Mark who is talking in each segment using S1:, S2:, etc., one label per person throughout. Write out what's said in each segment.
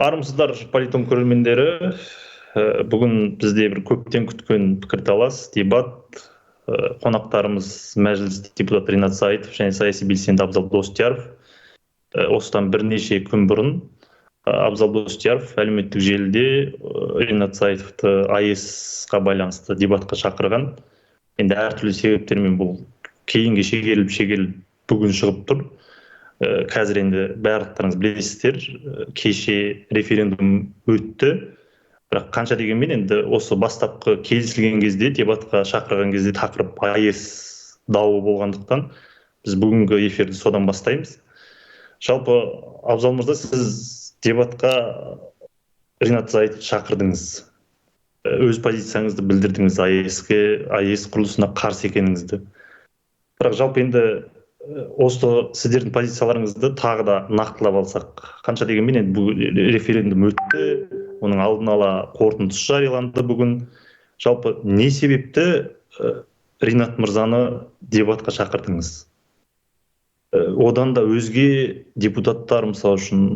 S1: Армысыздар, Политон көрермендері. Бүгін бізде бір көптен күткен пікірталас, дебат. Қонақтарымыз мәжіліс депутаты Ринат Зайытов және саяси белсенді Абзал Достияров. Осыдан бірнеше күн бұрын Абзал Достияров әлеуметтік желіде Ринат Зайытовты АЭС-қа байланысты дебатқа шақырған. Енді әртүрлі себептермен бұл кейінге шегеріліп бүгін шығып тұр. Қазір енді барлықтарыңыз білесіздер, кеше референдум өтті. Бірақ қанша дегенмен енді осы бастапқы келісілген кезде, дебатқа шақырған кезде тақырып АЭС дауы болғандықтан біз бүгінгі эфирді содан бастаймыз. Жалпы, Абзал мырза, сіз дебатқа Ринат Зайытовты шақырдыңыз. Өз позицияңызды білдірдіңіз, АЭС құрылысына қарсы екеніңізді. Бірақ жалпы енді осы сіздердің позицияларыңызды тағы да нақтылап алсақ, қанша дегенмен енді бұл референдум өтті, оның алдын ала қорытындысы жарияланды бүгін. Жалпы не себепті Ринат мырзаны дебатқа шақырдыңыз? Одан да өзге депутаттар, мысалы үшін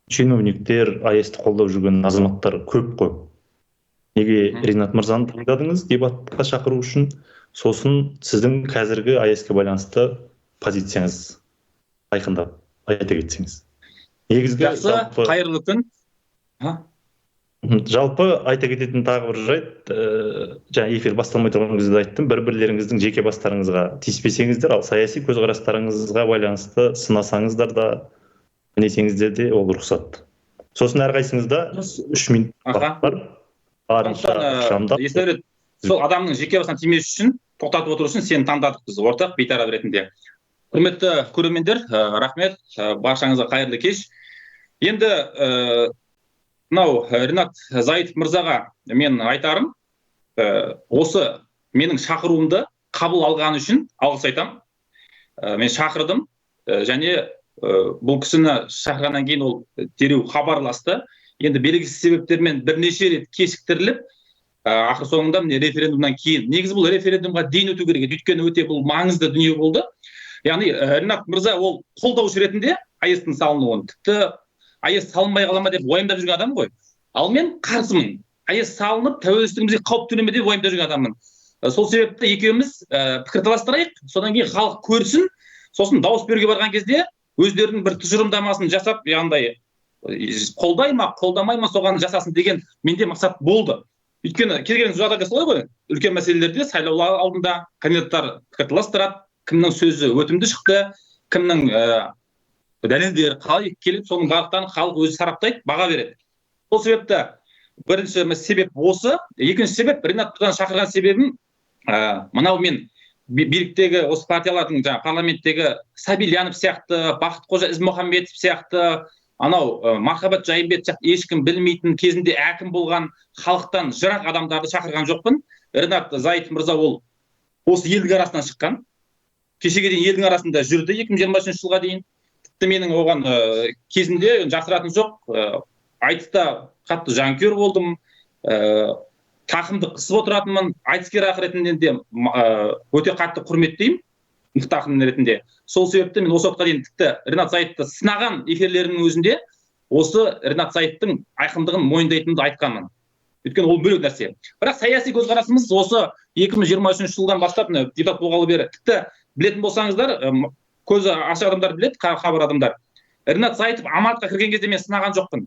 S1: чиновниктер, АЭС-ті қолдап жүрген азаматтар көп қой. Неге Ринат мырзаны таңдадыңыз дебатқа шақыру үшін? Сосын сіздің қазіргі АЭС-ке байланысты позицияңыз айқындап айта кетсеңіз. Негізгі
S2: жақсы, қайырлы күн.
S1: Жалпы айта кететін тағы бір жайт, жаңа эфир басталмай тұрған кезде айттым, бір-бірлеріңіздің жеке бастарыңызға тиіспесеңіздер, ал саяси көзқарастарыңызға байланысты сынасаңыздар да, мінесеңіздер де ол рұқсат. Сосын әрқайсыңызда 3 минут бар. Барынша ықшамдап.
S2: Есдәулет, сол адамның жеке басына тимес үшін, тоқтатып отыру үшін сені таңдадық біз ортақ бейтарап ретінде. Құрметті көрермендер, рахмет, баршаңызға қайырлы кеш. Енді мынау Ринат Зайытов мырзаға мен айтарым, осы менің шақыруымды қабыл алғаны үшін алғыс айтамын. Мен шақырдым, және бұл кісіні шақырғаннан кейін ол дереу хабарласты. Енді белгісіз себептермен бірнеше рет кешіктіріліп, ақыр соңында міне референдумнан кейін, негізі бұл референдумға дейін өту керек еді, өйткені өте бұл маңызды дүние болды. Яғни Ринат мырза ол қолдаушы ретінде АЭС-тің салынуын, тіпті АЭС салынбай қала ма деп уайымдап жүрген адам ғой. Ал мен қарсымын. АЭС салынып тәуелсіздігімізге қауіп төне ме деп уайымдап жүрген адаммын. Сол себепті екеуміз пікірталастырайық, содан кейін халық көрсін, сосын дауыс беруге барған кезде өздерінің бір тұжырымдамасын жасап, яғни қолдай ма, қолдамай ма, соған жасасын деген менде мақсат болды. Өйткені кез келген жағдайда солай ғой, үлкен мәселелерде сайлаулар алдында кандидаттар пікірталастырады, кімнің сөзі өтімді шықты, кімнің дәлелдері қалай келіп, соның барлықтарын халық өзі сараптайды, баға береді. Сол себепті бірінші себеп осы. Екінші себеп, Ринат мырзаны шақырған себебім, мынау мен биліктегі осы партиялардың, жаңа парламенттегі Сабильянов сияқты, Бақытқожа Ізмұхамбетов сияқты, анау Мархабат Жайымбет сияқты ешкім білмейтін, кезінде әкім болған, халықтан жырақ адамдарды шақырған жоқпын. Ринат Зайытов мырза ол осы елдің арасынан шыққан. Кешеге дейін елдің арасында жүрді 2023 жылға дейін. Тіпті менің оған кезінде жасыратыным жоқ, айтыста қатты жанкүйер болдым, тақымды қысып отыратынмын, айтыскер ақын ретінде де өте қатты құрметтеймін, мықты ақын ретінде. Сол себепті мен осы уақытқа дейін тіпті Ринат Зайытовты сынаған эфирлерімнің өзінде осы Ринат Зайытовтың айқындығын мойындайтынымды айтқанмын. Өйткені ол бөлек нәрсе. Бірақ саяси көзқарасымыз осы 2023 жылдан бастап міне депутат болғалы бері, тіпті білетін болсаңыздар, көзі ашық адамдар біледі, хабар адамдар. Ринат Зайытов аманатқа кірген кезде мен сынаған жоқпын.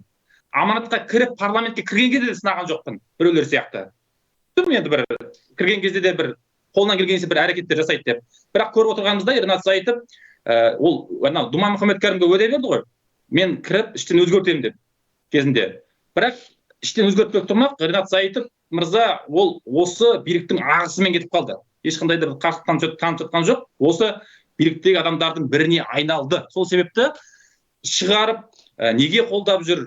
S2: Аманатқа кіріп парламентке кірген кезде де сынаған жоқпын, біреулер сияқты. Түм енді бір кірген кезде де бір қолынан келгенше бір әрекеттер жасайды деп. Бірақ көріп отырғанымыздай Ринат Зайытов, ол анау Думан Мұхаммедкәрімге уәде берді ғой. Мен кіріп іштен өзгертемін деп кезінде. Бірақ іштен өзгертпек тұрмақ, Ринат Зайытов мырза ол осы биліктің ағысымен кетіп қалды. Ешқандай да бір қарсылық танытып жатқан жоқ. Осы биліктегі адамдардың біріне айналды. Сол себепті шығарып, неге қолдап жүр,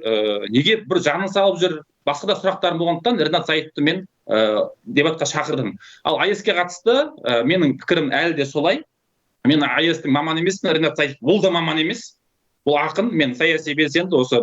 S2: неге бір жанын салып жүр, басқа да сұрақтарым болғандықтан Ринат Зайытовты мен дебатқа шақырдым. Ал АЭС-ке қатысты менің пікірім әлі де солай. Мен АЭС-тің маманы емеспін, Ринат Зайытов ол да маман емес. Ол ақын, мен саяси белсенді, осы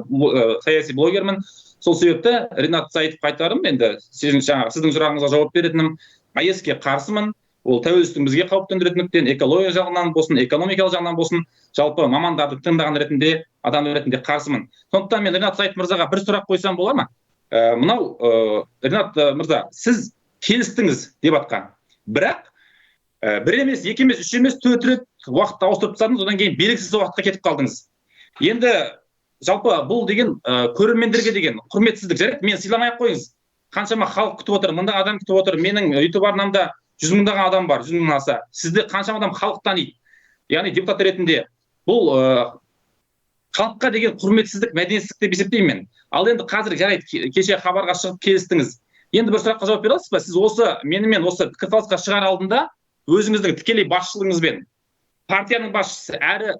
S2: саяси блогермін. Сол себепті Ринат Зайытовқа айтарым, енді сіздің сұрағыңызға жауап беретінім, АЭС-ке қарсымын. Ол тәуелсіздігімізге қауіп төндіретіндіктен, экология жағынан болсын, экономикалық жағынан болсын, жалпы мамандарды тыңдаған ретінде, адам ретінде қарсымын. Сондықтан мен Ринат Зайыт мырзаға бір сұрақ қойсам бола ма? Мынау Ринат мырза, сіз келістіңіз дебатқа. Бірақ бір емес, екі емес, үш емес, төрт рет уақытты ауыстырып тастадыңыз, одан кейін белгісіз уақытқа кетіп қалдыңыз. Енді жалпы бұл деген көрермендерге деген құрметсіздік. Жарайды, мен сыйламай ақ қойыңыз. Қаншама халық күтіп отыр, мыңдаған адам күтіп отыр. Менің YouTube арнамда 100 мыңдаған адам бар, 100 мыңнан аса. Сізді қаншама адам халық таниды. Яғни депутат ретінде бұл халыққа деген құрметсіздік, мәдениетсіздік деп есептеймін мен. Ал енді қазір жарайды, кеше хабарға шығып келістіңіз. Енді бір сұраққа жауап бере аласыз ба? Сіз осы менімен осы пікірталасқа шығар алдында өзіңіздің тікелей басшылығыңызбен, партияның басшысы, әрі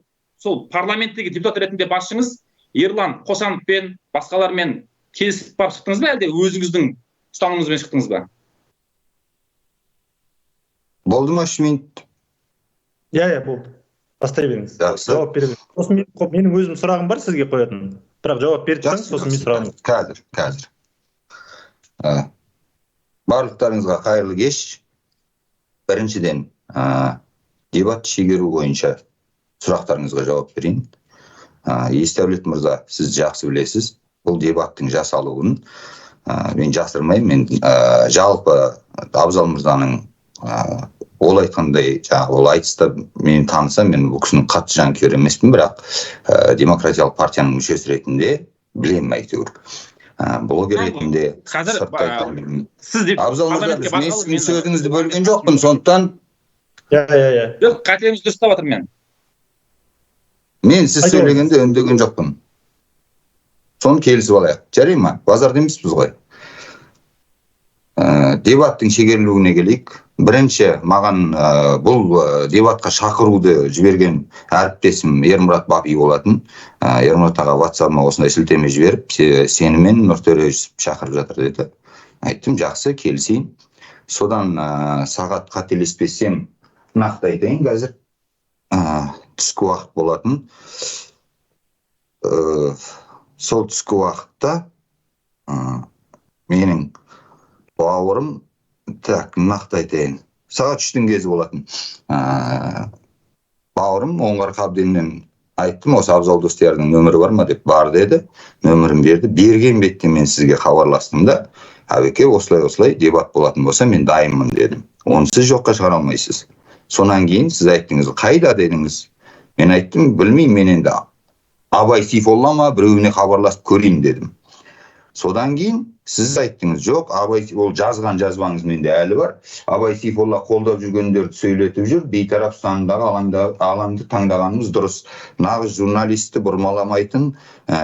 S2: сол парламенттегі депутат ретінде басшыңыз Ерлан Қошановпен, басқалармен келісіп барып шықтыңыз ба, әлде өзіңіздің ұстанымыңызбен шықтыңыз ба?
S3: Болды ма 3 минут?
S1: Иә, болды. Бастай беріңіз.
S3: Жақсы.
S1: Жауап бере беріңіз. Сосын менің өзім сұрағым бар сізге қоятын. Бірақ жауап беріп тастаңыз, сосын мен сұрағым.
S3: Қазір. Барлықтарыңызға қайырлы кеш. Біріншіден, дебат шегеру бойынша сұрақтарыңызға жауап берейін. Есдәулет мырза, сіз жақсы білесіз, бұл дебаттың жасалуын мен жасырмаймын. Мен жалпы Абзал мырзаның ол айтқандай, жаңағы ол айтыста мен танысам, мен бұл кісінің қатты жанкүйері емеспін, бірақ демократиялық партияның мүшесі ретінде білемін әйтеуір. Блогер ретінде
S2: қазір сіз деп
S3: Абзал мырза, мен сіздің сөзіңізді бөлген жоқпын, сондықтан
S1: иә.
S2: Жоқ, қатеңізді дұрыстап жатырмын мен.
S3: Мен сіз сөйлегенде үндеген жоқпын. Соны келісіп алайық. Жарай ма? Базарда емеспіз ғой. Дебаттың шегерілуіне келейік. Бірінші, маған бұл дебатқа шақыруды жіберген әріптесім Ермұрат Бапи болатын. Ермұрат аға WhatsApp-ыма осындай сілтеме жіберіп, сенімен Нұртөре Жүсіп шақырып жатыр деді. Айттым, жақсы, келісейін. Содан сағат қателеспесем, нақты айтайын қазір, түскі уақыт болатын. Сол түскі уақытта менің бауырым, так, нақты айтайын, сағат 3-тің кезі болатын. Бауырым Оңғар Қабденнен айттым, осы Абзал Достиярдың нөмірі бар ма деп, бар деді, нөмірін берді. Берген бетте мен сізге хабарластым да, әбеке, осылай-осылай дебат болатын болса, мен дайынмын дедім. Оны сіз жоққа шығара алмайсыз. Сонан кейін сіз айттыңыз, қайда дедіңіз. Мен айттым, білмеймін, мен енді Абай Сейфолла ма, біреуіне хабарласып көрейін дедім. Содан кейін сіз айттыңыз, жоқ, Абай, ол жазған жазбаңыз менде әлі бар. Абай Сейфолла қолдап жүргендерді сөйлетіп жүр, бейтарап ұстанымдағы алаңды таңдағанымыз дұрыс. Нағыз журналисті бұрмаламайтын,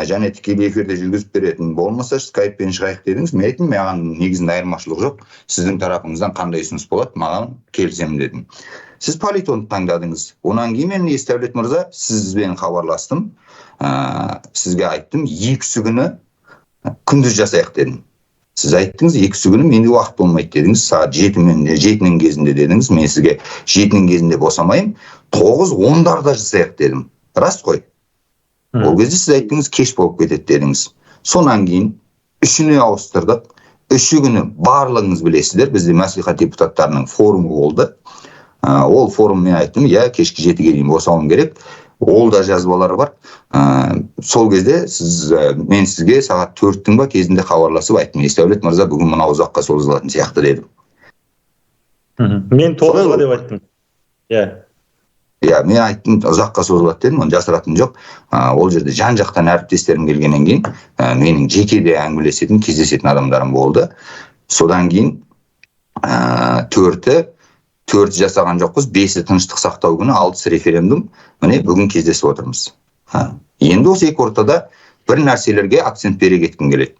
S3: және тікелей эфирде жүргізіп беретін болмаса скайппен шығайық дедіңіз. Мен айттым, маған негізінде айырмашылық жоқ. Сіздің тарапыңыздан қандай ұсыныс болады, маған келісемін дедім. Сіз политонды таңдадыңыз. Онан кейін мен Есдәулет мырза сізбен хабарластым. Сізге айттым, екісі күні күндіз жасайық дедім. Сіз айттыңыз, екісі күні менде уақыт болмайды дедіңіз, сағат жетінің кезінде дедіңіз, мен сізге 7-нің кезінде босамаймын, 9-10-дарда жасайық дедім. Рас қой? Ол кезде сіз айттыңыз, кеш болып кетеді дедіңіз. Сонан кейін 3-іне ауыстырдық. 3-і күні барлығыңыз білесіздер, бізде мәслихат депутаттарының форумы болды. Ол форум мен айттым, иә, кешкі 7-ге дейін босауым керек. Ол да жазбалары бар. Сол кезде мен сізге сағат 4-тің ба кезінде хабарласып айттым, Есдәулет мырза, бүгін мынау ұзаққа созылатын сияқты дедім.
S1: Мен 9-ға деп айттым. Иә.
S3: Иә, мен айттым, ұзаққа созылады дедім, оны жасыратыным жоқ. Ол жерде жан-жақтан әріптестерім келгеннен кейін, менің жеке де әңгімелесетін, кездесетін адамдарым болды. Содан кейін 4-і жасаған жоқпыз, 5-і тыныштық сақтау күні, 6-сы референдум. Міне бүгін кездесіп отырмыз. Енді осы екі ортада бір нәрселерге акцент бере кеткім келеді.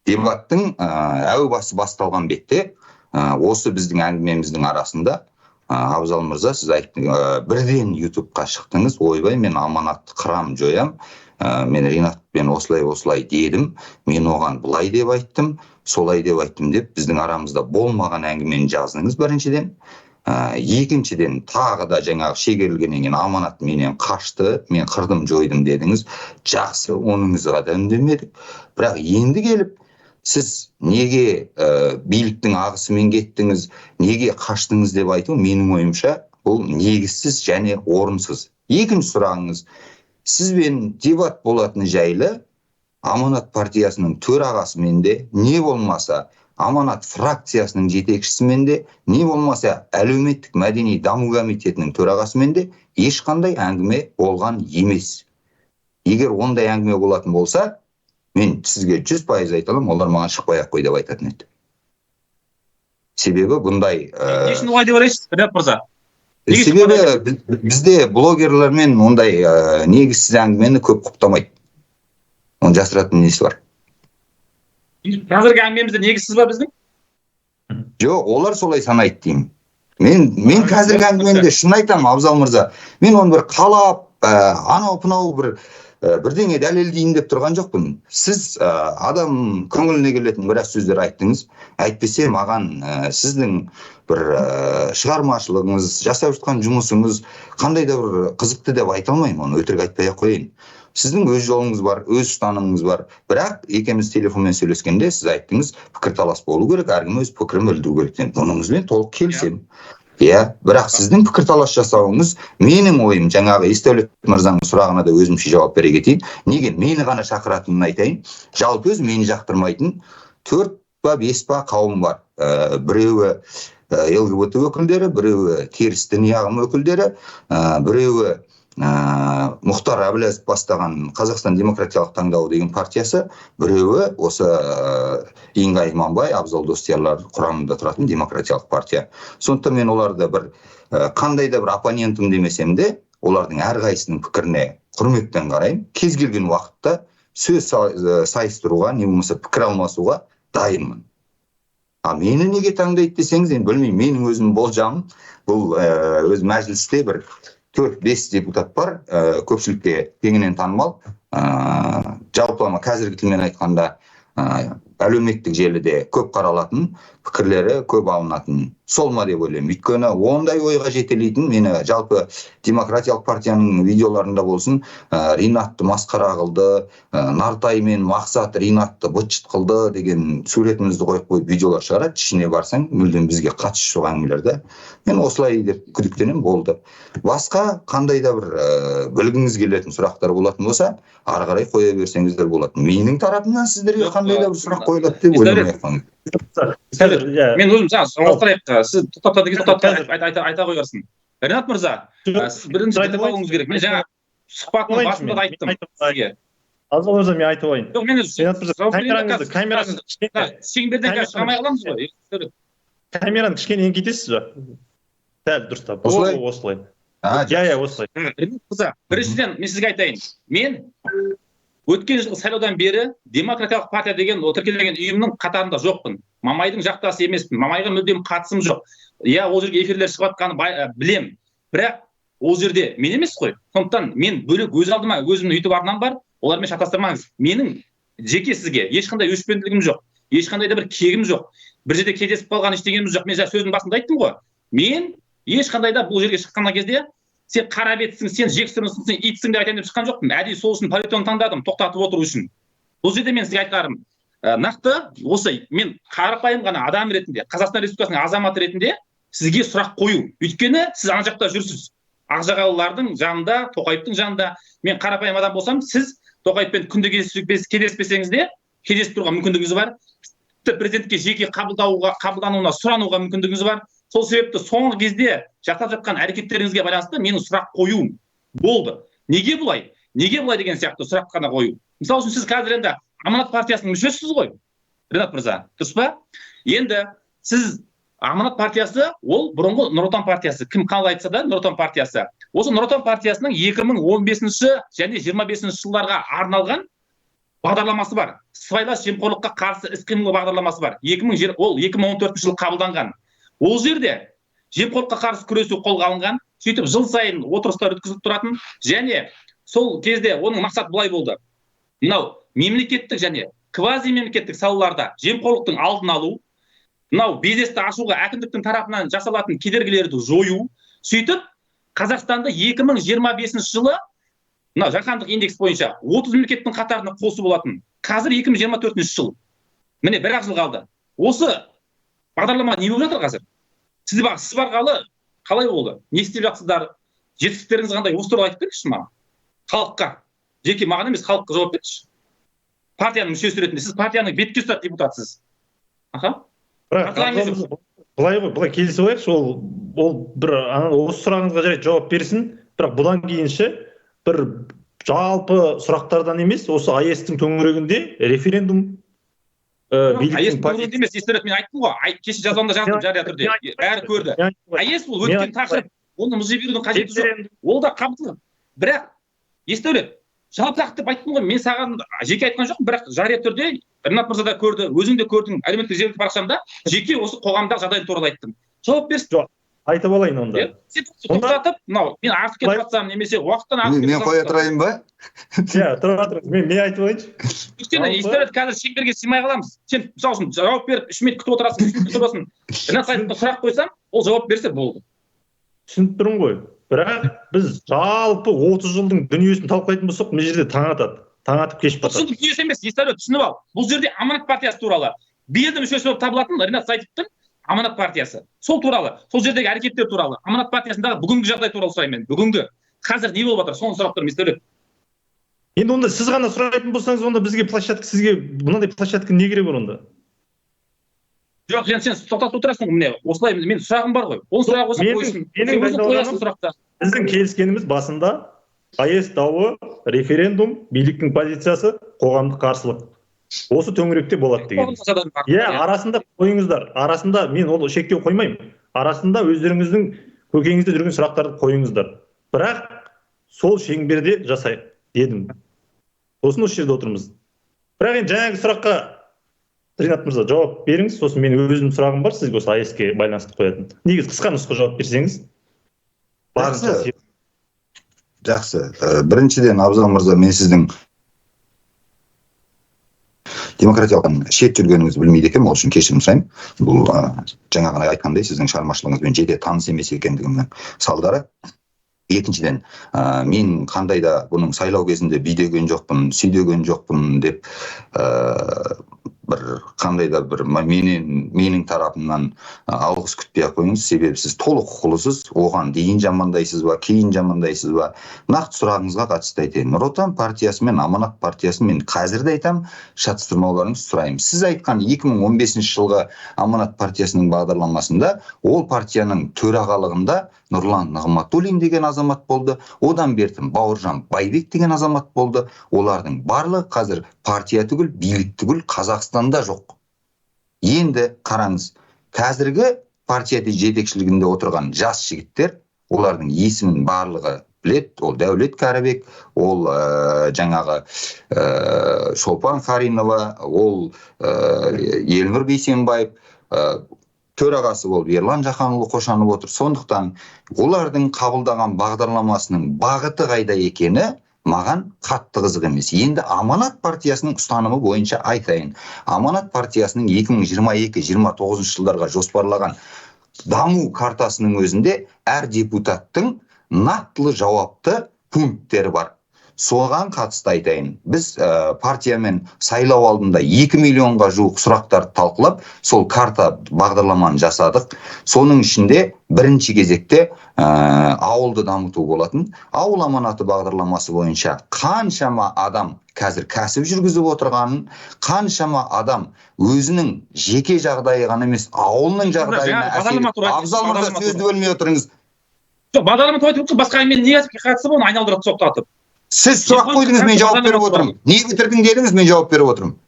S3: Дебаттың әу басы басталған бетте, осы біздің әңгімеміздің арасында Абзал мырза, сіз айттыңыз, бірден YouTube-қа шықтыңыз, ойбай, мен аманатты қырам, жоям, мен Ринатпен осылай-осылай дедім, мен оған былай деп айттым, солай деп айттым деп біздің арамызда болмаған әңгімені жаздыңыз біріншіден. Екіншіден, тағы да жаңағы шегерілгеннен кейін аманат менен қашты, мен қырдым, жойдым дедіңіз. Жақсы, оныңызға да үндемедік. Бірақ енді келіп Сіз неге биліктің ағысымен кеттіңіз, неге қаштыңыз деп айту, менің ойымша, бұл негізсіз және орынсыз. Екінші сұрағыңыз, сізбен дебат болатыны жайлы Аманат партиясының төрағасымен де, не болмаса Аманат фракциясының жетекшісімен де, не болмаса әлеуметтік мәдени даму комитетінің төрағасымен де ешқандай әңгіме болған емес. Егер ондай әңгіме болатын болса, мен сізге 100% айта аламын, олар маған шықпай ақ қой деп айтатын еді. Себебі бұндай...
S2: Не үшін олай деп ойлайсыз, Ринат мырза?
S3: Себебі бізде блогерлермен ондай негізсіз әңгімені көп құптамайды. Оны жасыратын несі бар?
S2: Қазіргі әңгімемізде негізсіз ба біздің?
S3: Жоқ, олар солай санайды деймін. Мен қазіргі әңгімемде шын айтамын, Абзал мырза. Мен оны бір қалап, анау-мынау бір бірдеңе дәлелдейін деп тұрған жоқпын. Сіз адам көңіліне келетін біраз сөздер айттыңыз. Әйтпесе маған сіздің бір шығармашылығыңыз, жасап жатқан жұмысыңыз қандай да бір қызықты деп айта алмаймын, оны өтірік айтпай ақ қояйын. Сіздің өз жолыңыз бар, өз ұстанымыңыз бар. Бірақ екеуміз телефонмен сөйлескенде сіз айттыңыз, пікірталас болу керек, әркім өз пікірін білдіру керек деген. Бұныңызбен толық келісемін. Иә, бірақ сіздің пікірталас жасауыңыз, менің ойым, жаңағы Есдәулет мырзаның сұрағына да өзімше жауап бере кетейін. Неге мені ғана шақыратынын айтайын. Жалпы өз мені жақтырмайтын 4 па 5 па қауым бар. Біреуі ЛГБТ өкілдері, біреуі теріс діни ағым өкілдері, біреуі Мұхтар Әблязов бастаған Қазақстан демократиялық таңдауы деген партиясы, біреуі осы Инга Иманбай, Абзал Достиярлар құрамында тұратын демократиялық партия. Сондықтан мен оларды бір қандай да бір оппонентім демесем де, олардың әрқайсысының пікіріне құрметпен қараймын. Кез келген уақытта сөз сайыстыруға, не болмаса пікір алмасуға дайынмын. А мені неге таңдайды десеңіз, енді білмеймін, менің өзім болжамым, бұл өз мәжілісте бір 4-5 депутат бар, көпшілікке кеңінен танымал, жалпылама қазіргі тілмен айтқанда, әлеуметтік желіде көп қаралатын, пікірлері көп алынатын сол ма деп ойлаймын. Өйткені ондай ойға жетелейтін мені жалпы демократиялық партияның видеоларында болсын, Ринатты масқара қылды, Нартай мен Мақсат Ринатты быт-шыт қылды деген суретімізді қойып қойып видеолар шығарады. Ішіне барсаң мүлдем бізге қатысы жоқ әңгімелер да. Мен осылай деп күдіктенемін, болды. Басқа қандай да бір білгіңіз келетін сұрақтар болатын болса, ары қарай қоя берсеңіздер болады. Менің тарапымнан сіздерге қандай да бір сұрақ қойылады деп ойламай ақ қойыңыз.
S2: Мен өзім жаңа жалғастырайық, сіз тоқтатады деген тоқтатты айта қойғансың. Ринат мырза, сіз бірінші айтып алуыңыз керек. Мен жаңа сұхбаттың басында да айттым сізге.
S1: Абзал мырза, мен айтып алайын.
S2: Жоқ, мен
S1: Ринат мырза, камераңызды
S2: шеңберден қазір шыға алмай қаламыз ғой.
S1: Камераны кішкене еңкейтесіз бе? Сәл дұрыстап.
S3: Осылай?
S1: Осылай. Иә, осылай.
S2: Ринат мырза, біріншіден мен сізге айтайын. Мен өткен жылғы сайлаудан бері демократиялық партия деген тіркелген ұйымның қатарында жоқпын. Мамайдың жақтасы емеспін. Мамайға мүлдем қатысым жоқ. Иә, ол жерге эфирлер шығып жатқанын білем. Бірақ ол жерде мен емес қой. Сондықтан мен бөлек өз алдыма өзімнің YouTube арнам бар. Олармен шатастырмаңыз. Менің жеке сізге ешқандай өшпенділігім жоқ. Ешқандай да бір кегім жоқ. Бір жерде кездесіп қалған ештеңеміз жоқ. Мен жаңа сөздің басында айттым ғой. Мен ешқандай да бұл жерге шыққан кезде сен қара бетсің, сен жексұрынсың, сен итсің деп айтайын деп шыққан жоқпын. Әдейі сол үшін политон таңдадым, тоқтатып отыру үшін. Бұл жерде мен сізге айтарым, нақты осы мен қарапайым ғана адам ретінде, Қазақстан Республикасының азаматы ретінде сізге сұрақ қою. Өйткені сіз ана жақта жүрсіз. Ақжағалылардың жанында, Тоқаевтың жанында. Мен қарапайым адам болсам, сіз Тоқаевпен күнде кездеспесеңіз де, кездесіп тұруға мүмкіндігіңіз бар. Тіпті президентке жеке қабылдануына сұрануға мүмкіндігіңіз бар. Сол себепті соңғы кезде жасап жатқан әрекеттеріңізге байланысты менің сұрақ қоюым болды. Неге бұлай? Неге бұлай деген сияқты сұрақ қана қою. Мысалы үшін сіз қазір енді Аманат партиясының мүшесісіз ғой, Ринат мырза, дұрыс па? Енді сіз Аманат партиясы, ол бұрынғы Нұр Отан партиясы, кім қалай айтса да Нұр Отан партиясы. Осы Нұр Отан партиясының 2015 және 25 жылдарға арналған бағдарламасы бар. Сыбайлас жемқорлыққа қарсы іс-қимыл бағдарламасы бар. Ол 2014 жылы қабылданған. Ол жерде жемқорлыққа қарсы күресу қолға алынған, сөйтіп жыл сайын отырыстар өткізіліп тұратын, және сол кезде оның мақсаты былай болды. Мынау мемлекеттік және квазимемлекеттік салаларда жемқорлықтың алдын алу, мынау бизнесті ашуға әкімдіктің тарапынан жасалатын кедергілерді жою, сөйтіп Қазақстанды 2025 жылы мынау жаһандық индекс бойынша 30 мемлекеттің қатарына қосу болатын. Қазір 2024 жыл. Міне, бір-ақ жыл қалды. Осы бағдарлама не болып жатыр қазір? Сіз барғалы қалай болды? Не істеп жатсыздар? Жетістіктеріңіз қандай? Осы туралы айтып беріңізші маған. Халыққа. Жеке маған емес, халыққа жауап беріңізші. Партияның мүшесі ретінде. Сіз партияның бетке ұстар депутатсыз. Аха.
S1: Бірақ былай ғой, былай келісіп алайықшы, ол бір осы сұрағыңызға жарайды жауап берсін, бірақ бұдан кейінші бір жалпы сұрақтардан емес, осы АЭС-тің төңірегінде референдум
S2: АЭС төңірегінде емес, естірет, мен айттым ғой, кеше жазбамда жаздым жария түрде, бәрі көрді. АЭС ол өткен тақырып, оны мыжи берудің қажеті жоқ, ол да қамтылған. Бірақ Есдәулет, жалпақ деп айттым ғой, мен саған жеке айтқан жоқпын, бірақ жария түрде Ринат мырза да көрді, өзің де көрдің, әлеуметтік желі парақшамда жеке осы қоғамдағы жағдай туралы айттым. Жауап берсін.
S1: Жоқ, айтып алайын онда.
S2: Сен тоқтатып, мынау мен артық кетіп жатсам, немесе уақыттан артық кетіп
S3: жатсам. Мен қоя тұрайын ба?
S1: Иә, тұра тұрыңыз. Мен айтып алайыншы.
S2: Өйткені Есдәулет қазір шеңберге сыймай қаламыз. Сен мысалы үшін жауап беріп 3 минут күтіп отырасың, 3 минут күтіп отырасың. Ринат Сайтовқа сұрақ қойсам, ол жауап берсе болды.
S1: Түсініп тұрмын ғой. Бірақ біз жалпы 30 жылдың дүниесін талқылайтын болсақ, мына жерде таң атады. Таң атып кеш батады.
S2: 30 жылдың дүниесі емес, Есдәулет, түсініп ал. Бұл жерде Аманат партиясы туралы. Белді мүшесі болып табылатын Ринат Сайтовтың Аманат партиясы. Сол туралы, сол жердегі әрекеттер туралы, Аманат партиясындағы бүгінгі жағдай туралы сұраймын мен. Бүгінгі, қазір не болып жатыр, соны сұрап тұрмын, Есдәулет.
S1: Енді онда сіз ғана сұрайтын болсаңыз, онда бізге площадка, сізге мынандай площадка не керек бар онда?
S2: Жоқ, сен тоқтатып отырасың, міне, осылай мен сұрағым бар ғой. Ол сұрақ болса қойсын. Сен өзің қоясың сұрақты.
S1: Біздің келіскеніміз басында АЭС дауы, референдум, биліктің позициясы, қоғамдық қарсылық. Осы төңіректе болады деген. Иә, арасында қойыңыздар. Арасында мен ол шектеу қоймаймын. Арасында өздеріңіздің көкейіңізде жүрген сұрақтарды қойыңыздар. Бірақ сол шеңберде жасайық дедім. Сосын осы жерде отырмыз. Бірақ енді жаңағы сұраққа Ринат мырза жауап беріңіз, сосын мен өзім сұрағым бар сізге осы АЭС-ке байланысты қоятын. Негізі қысқа нұсқа жауап берсеңіз.
S3: Жақсы. Жақсы. Біріншіден, Абзал мырза, мен сіздің демократиялық шет жүргеніңізді білмейді екенмін, ол үшін кешірім сұраймын. Бұл жаңа ғана айтқандай сіздің шығармашылығыңызбен жете таныс емес екендігімнің салдары. Екіншіден, мен қандай да бұның сайлау кезінде бүйдеген жоқпын, сүйдеген жоқпын деп бір қандай да бір менің тарапымнан алғыс күтпей ақ қойыңыз. Себебі сіз толық құқылысыз, оған дейін жамандайсыз ба, кейін жамандайсыз ба? Нақты сұрағыңызға қатысты айтайын. Нұр Отан партиясы мен Аманат партиясын мен қазір де айтамын, шатыстырмауларыңызды сұраймын. Сіз айтқан 2015 жылғы Аманат партиясының бағдарламасында ол партияның төрағалығында Нұрлан Нығматуллин деген азамат болды, одан бертін Бауыржан Байбек деген азамат болды. Олардың барлығы қазір партия түгіл, билік түгіл Қазақстанда жоқ. Енді қараңыз, қазіргі партия жетекшілігінде отырған жас жігіттер, олардың есімін барлығы біледі. Ол Дәулет Кәрібек, ол жаңағы Шолпан Қаринова, ол Елнұр Бейсенбаев, төрағасы болып Ерлан Жақанұлы Қошанов отыр. Сондықтан олардың қабылдаған бағдарламасының бағыты қайда екені маған қатты қызық емес. Енді Аманат партиясының ұстанымы бойынша айтайын. Аманат партиясының 2022-29 жылдарға жоспарлаған даму картасының өзінде әр депутаттың нақтылы жауапты пункттері бар. Соған қатысты айтайын. Біз партиямен сайлау алдында 2 миллионға жуық сұрақтарды талқылап, сол карта бағдарламаны жасадық. Соның ішінде бірінші кезекте ауылды дамыту болатын. Ауыл аманаты бағдарламасы бойынша қаншама адам қазір кәсіп жүргізіп отырғанын, қаншама адам өзінің жеке жағдайы ғана емес, ауылының жағдайына әсер. Абзал мырза, сөзді бөлмей отырыңыз.
S2: Жоқ, бағдарлама туралы айтып, басқа әңгіменің не қатысы бар, оны айналдырып тоқтатып.
S3: Сіз сұрақ қойдыңыз, мен жауап беріп отырмын. Не бітірдің дедіңіз, мен жауап беріп отырмын.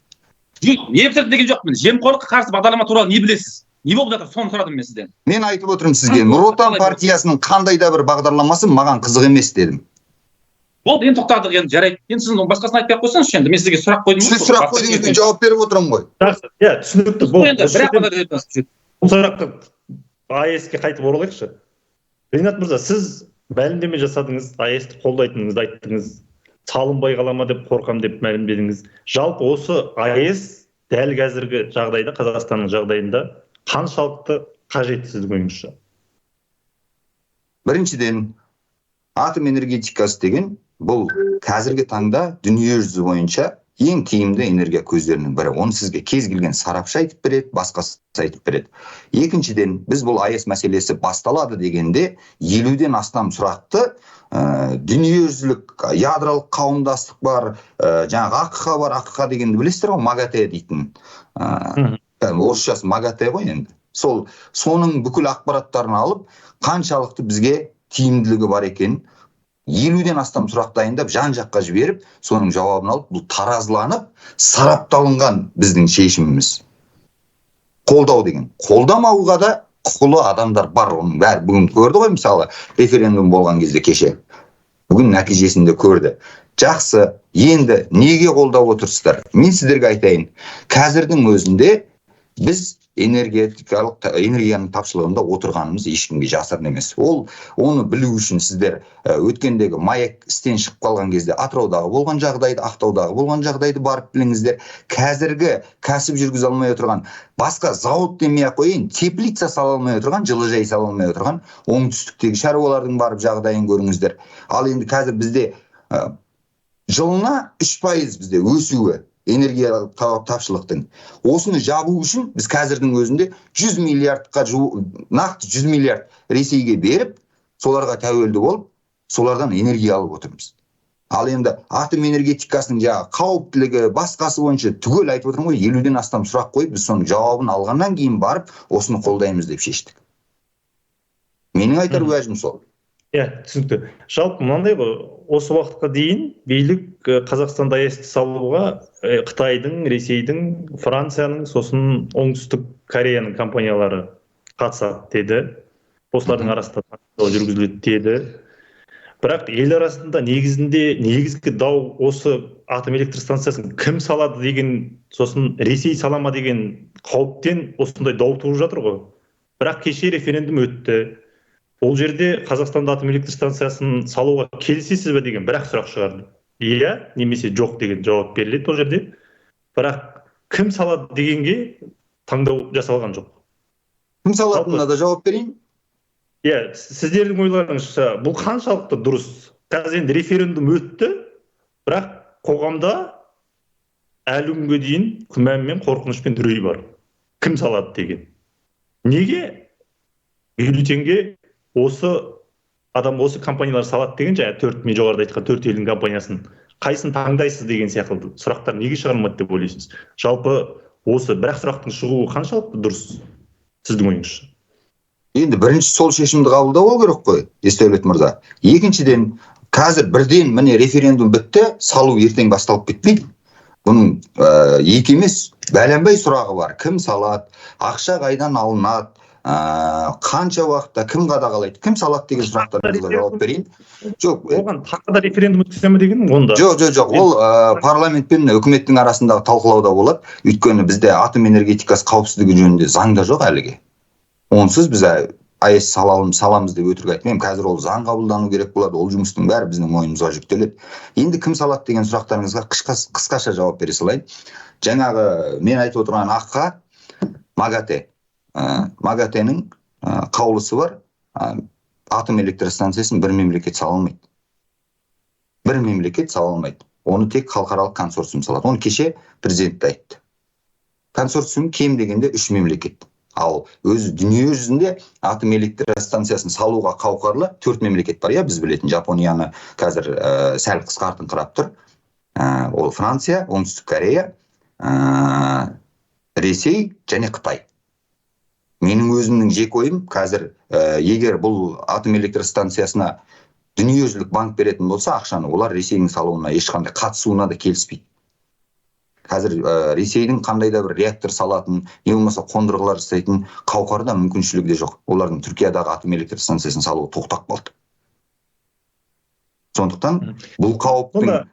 S2: Не бітірдім деген жоқпын. Жемқорлыққа қарсы бағдарлама туралы не білесіз? Не болып жатыр, соны сұрадым мен сізден.
S3: Мен айтып отырмын сізге, Нұр Отан партиясының қандай да бір бағдарламасы маған қызық емес дедім.
S2: Болды, енді тоқтадық, енді жарайды. Енді сіз басқасын айтпай ақ қойсаңызшы, енді мен сізге сұрақ қойдым.
S3: Сіз сұрақ қойдыңыз, мен жауап беріп отырмын ғой.
S1: Жақсы, иә, түсінікті. Болды. Бұл сұраққа АЭС-ке қайтып оралайықшы. Ринат мырза, сіз мәлімдеме жасадыңыз, АЭС-ті қолдайтыныңызды айттыңыз, салынбай қала ма деп қорқам деп мәлімдедіңіз. Жалпы осы АЭС дәл қазіргі жағдайда, Қазақстанның жағдайында қаншалықты қажет сіздің ойыңызша?
S3: Біріншіден, атом энергетикасы деген бұл қазіргі таңда дүниежүзі бойынша Ең тиімді энергия көздерінің бірі. Оны сізге кез келген сарапшы айтып береді, басқасы айтып береді. Екіншіден, біз бұл АЭС мәселесі басталады дегенде 50-ден астам сұрақты дүниежүзілік ядролық қауымдастық бар, жаңағы АҚХ бар, АҚХ дегенді білесіздер ғой, МАГАТЭ дейтін. Орысшасы МАГАТЭ ғой енді. Сол соның бүкіл ақпараттарын алып, қаншалықты бізге тиімділігі бар екенін 50-ден астам сұрақ дайындап, жан-жаққа жіберіп, соның жауабын алып, бұл таразыланып, сарапталынған біздің шешіміміз. Қолдау деген. Қолдамауға да құқылы адамдар бар, оның бәрі бүгін көрді ғой, мысалы, референдум болған кезде кеше. Бүгін нәтижесінде көрді. Жақсы, енді неге қолдап отырсыздар? Мен сіздерге айтайын. Қазірдің өзінде біз энергетикалық энергияның тапшылығында отырғанымыз ешкімге жасырын емес. Ол оны білу үшін сіздер өткендегі МАЭК істен шығып қалған кезде Атыраудағы болған жағдайды, Ақтаудағы болған жағдайды барып біліңіздер. Қазіргі кәсіп жүргізе алмай отырған, басқа зауыт демей ақ қояйын, теплица сала алмай отырған, жылыжай сала алмай отырған оңтүстіктегі шаруалардың барып жағдайын көріңіздер. Ал енді қазір бізде жылына 3% бізде өсуі энергия тапшылықтың. Осыны жабу үшін біз қазірдің өзінде 100 миллиардқа нақты 100 миллиард Ресейге беріп, соларға тәуелді болып, солардан энергия алып отырмыз. Ал енді атом энергетикасының жаңағы қауіптілігі, басқасы бойынша түгел айтып отырмын ғой, 50-ден астам сұрақ қойып, біз соның жауабын алғаннан кейін барып, осыны қолдаймыз деп шештік. Менің айтар уәжім сол.
S1: Иә, түсінікті. Жалпы мынандай ғой, осы уақытқа дейін билік Қазақстанда АЭС-ті салуға Қытайдың, Ресейдің, Францияның, сосын Оңтүстік Кореяның компаниялары қатысады деді. Осылардың арасында талқылау жүргізіледі деді. Бірақ ел арасында негізінде негізгі дау осы атом электр станциясын кім салады деген, сосын Ресей сала ма деген қауіптен осындай дау туып жатыр ғой. Бірақ кеше референдум өтті. Ол жерде Қазақстанда атом электр станциясын салуға келісесіз бе деген бір-ақ сұрақ шығарды. Иә немесе жоқ деген жауап беріледі ол жерде. Бірақ кім салады дегенге таңдау жасалған жоқ.
S3: Кім салатынына да жауап берейін.
S1: Иә, сіздердің ойларыңызша бұл қаншалықты дұрыс? Қазір енді референдум өтті, бірақ қоғамда әлі күнге дейін күмән мен қорқыныш пен үрей бар. Кім салады деген. Неге бюллетенге осы адам, осы компаниялар салады деген, жаңа төрт, мен жоғарыда айтқан төрт елдің компаниясын қайсысын таңдайсыз деген сияқты сұрақтар неге шығарылмады деп ойлайсыз? Жалпы осы бір-ақ сұрақтың шығуы қаншалықты дұрыс сіздің ойыңызша?
S3: Енді бірінші сол шешімді қабылдау керек қой, Есдәулет мырза. Екіншіден, қазір бірден міне референдум бітті, салу ертең басталып кетпейді. Бұның екі емес, бәленбай сұрағы бар. Кім салады, ақша қайдан алынады, қанша уақытта кім қадағалайды, кім салады деген сұрақтарыңызға жауап берейін. Жоқ,
S1: оған тағы да референдум өткізе ме деген онда?
S3: Жоқ, жоқ, жоқ. Ол парламент пен үкіметтің арасындағы талқылауда болады. Өйткені бізде атом энергетикасы қауіпсіздігі жөнінде заң да жоқ әліге. Онсыз біз АЭС саламыз деп өтірік айтпаймын. Қазір ол заң қабылдану керек болады. Ол жұмыстың бәрі біздің мойнымызға жүктеледі. Енді кім салады деген сұрақтарыңызға қысқаша жауап бере салайын. Жаңағы мен айтып отырған АҚХ, МАГАТЭ. МАГАТЭ-нің қаулысы бар. Атом электростанциясын бір мемлекет сала алмайды. Бір мемлекет сала алмайды. Оны тек халықаралық консорциум салады. Оны кеше президент те айтты. Консорциум кем дегенде 3 мемлекет. Ал өзі дүние жүзінде атом электростанциясын салуға қауқарлы 4 мемлекет бар, иә, біз білетін Жапонияны қазір сәл қысқартыңқырап тұр. Ол Франция, Оңтүстік Корея, Ресей және Қытай. Менің өзімнің жеке ойым қазір, егер бұл атом электростанциясына дүниежүзілік банк беретін болса ақшаны, олар Ресейдің салуына ешқандай қатысуына да келіспейді. Қазір Ресейдің қандай да бір реактор салатын, не болмаса қондырғылар жасайтын қауқары да мүмкіншілігі де жоқ. Олардың Түркиядағы атом электростанциясын салуы тоқтап қалды. Сондықтан бұл қауіптің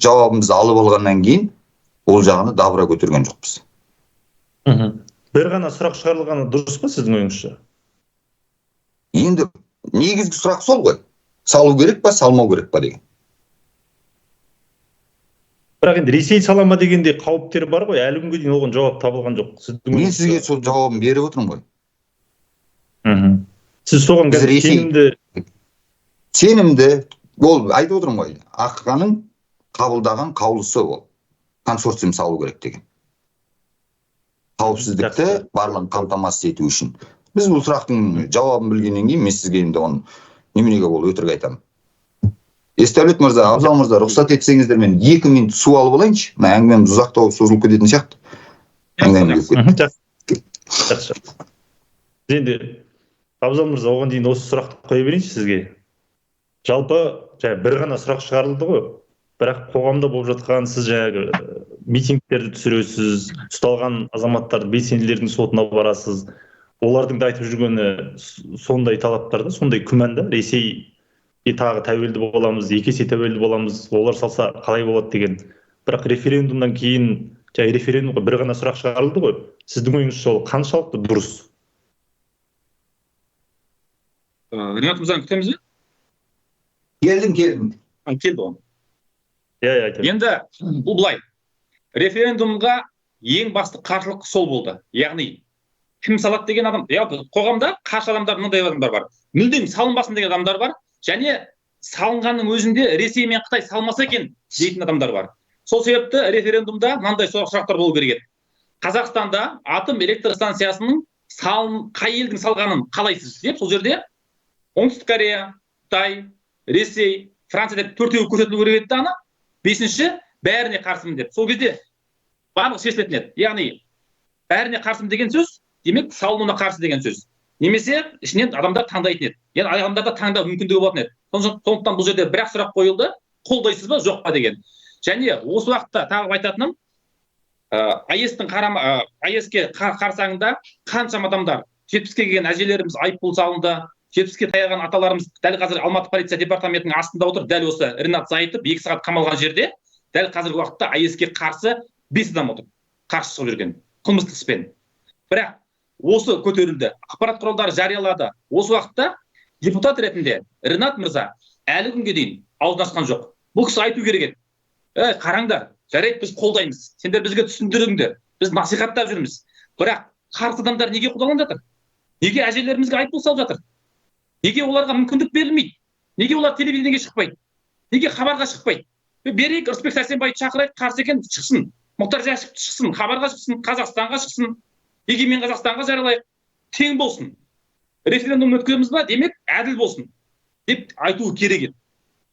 S3: жауабымызды алып алғаннан кейін ол жағына дабыра көтерген жоқпыз.
S1: Бір ғана сұрақ шығарылғаны дұрыс па сіздің ойыңызша?
S3: Енді негізгі сұрақ сол ғой. Салу керек па, салмау керек па деген.
S1: Бірақ енді Ресей сала ма дегенде қауіптер бар ғой, әлі күнге дейін оған жауап табылған жоқ. Сіздің
S3: Мен сізге сол жауабын беріп отырмын ғой.
S1: Сіз соған
S3: Біз
S1: қазір
S3: Ресей
S1: сенімді
S3: Сенімді, ол айтып отырмын ғой, АҚХ-ның қабылдаған қаулысы ол. Консорциум салу керек деген. Қауіпсіздікті барлығын қамтамасыз ету үшін. Біз бұл сұрақтың жауабын білгеннен кейін мен сізге енді оны неменеге ол өтірік айтамын. Есдәулет мырза, Абзал мырза, рұқсат етсеңіздер, мен 2 минут су алып алайыншы. Мына әңгімеміз ұзақтау созылып кететін сияқты.
S1: Жақсы. Енді Абзал мырза, оған дейін осы сұрақты қоя берейінші сізге. Жалпы жаңа бір ғана сұрақ шығарылды ғой. Бірақ қоғамда болып жатқан, сіз жаңағы митингтерді түсіресіз, ұсталған азаматтарды, белсенділердің сотына барасыз. Олардың да айтып жүргені сондай талаптар да, сондай күмән да. Ресейге тағы тәуелді боламыз, екі есе тәуелді боламыз, олар салса қалай болады деген. Бірақ референдумнан кейін, жаңа референдумға бір ғана сұрақ шығарылды ғой. Сіздің ойыңызша ол қаншалықты дұрыс?
S2: Ринат мырзаны күтеміз бе?
S3: Келдім.
S2: Келді ғой.
S1: Иә, айтайын.
S2: Енді бұл былай. Референдумға ең басты қарсылық сол болды. Яғни кім салады деген адам, қоғамда қарсы адамдар мынандай адамдар бар. Мүлдем салынбасын деген адамдар бар. Және салынғанның өзінде Ресей мен Қытай салмаса екен дейтін адамдар бар. Сол себепті референдумда мынандай сұрақтар болу керек еді. Қазақстанда атом электр станциясының қай елдің салғанын қалайсыз деп, сол жерде Оңтүстік Корея, Қытай, Ресей, Франция деп төртеуі көрсетілу керек еді ана. Бесінші, бәріне қарсымын деп. Сол кезде барлық шешілетін еді. Яғни бәріне қарсымын деген сөз, демек салынуына қарсы деген сөз. Немесе ішінен адамдар таңдайтын еді. Яғни адамдарда таңдау мүмкіндігі болатын еді. Сондықтан бұл жерде бір-ақ сұрақ қойылды, қолдайсыз ба, жоқ па деген. Және осы уақытта тағы айтатыным, АЭС-тің АЭС-ке қарсаңында қаншама адамдар, 70-ке келген әжелеріміз айыппұл салынды, 70-ке таяған аталарымыз дәл қазір Алматы полиция департаментінің астында отыр, дәл осы Ринат Зайытов 2 сағат қамалған жерде, дәл қазіргі уақытта АЭС-ке қарсы 5 адам отыр, қарсы шығып жүрген қылмыстық іспен. Бірақ осы көтерілді, ақпарат құралдары жариялады. Осы уақытта депутат ретінде Ринат мырза әлі күнге дейін аузын ашқан жоқ. Бұл кісі айту керек еді. Ей, қараңдар, жарайды, біз қолдаймыз, сендер бізге түсіндіріңдер, біз насихаттап жүрміз. Бірақ қарсы адамдар неге қудаланып жатыр? Неге әжелерімізге айыппұл салып жатыр? Неге оларға мүмкіндік берілмейді? Неге олар телевидениеге шықпайды? Неге хабарға шықпайды? Берейік, Рысбек Сәрсенбайды шақырайық, қарсы екен шықсын. Мұхтар Жәшев шықсын, хабарға шықсын, Қазақстанға шықсын. Егемен Қазақстанға жариялайық, тең болсын. Референдум өткіземіз ба? Демек, әділ болсын деп айтуы керек еді.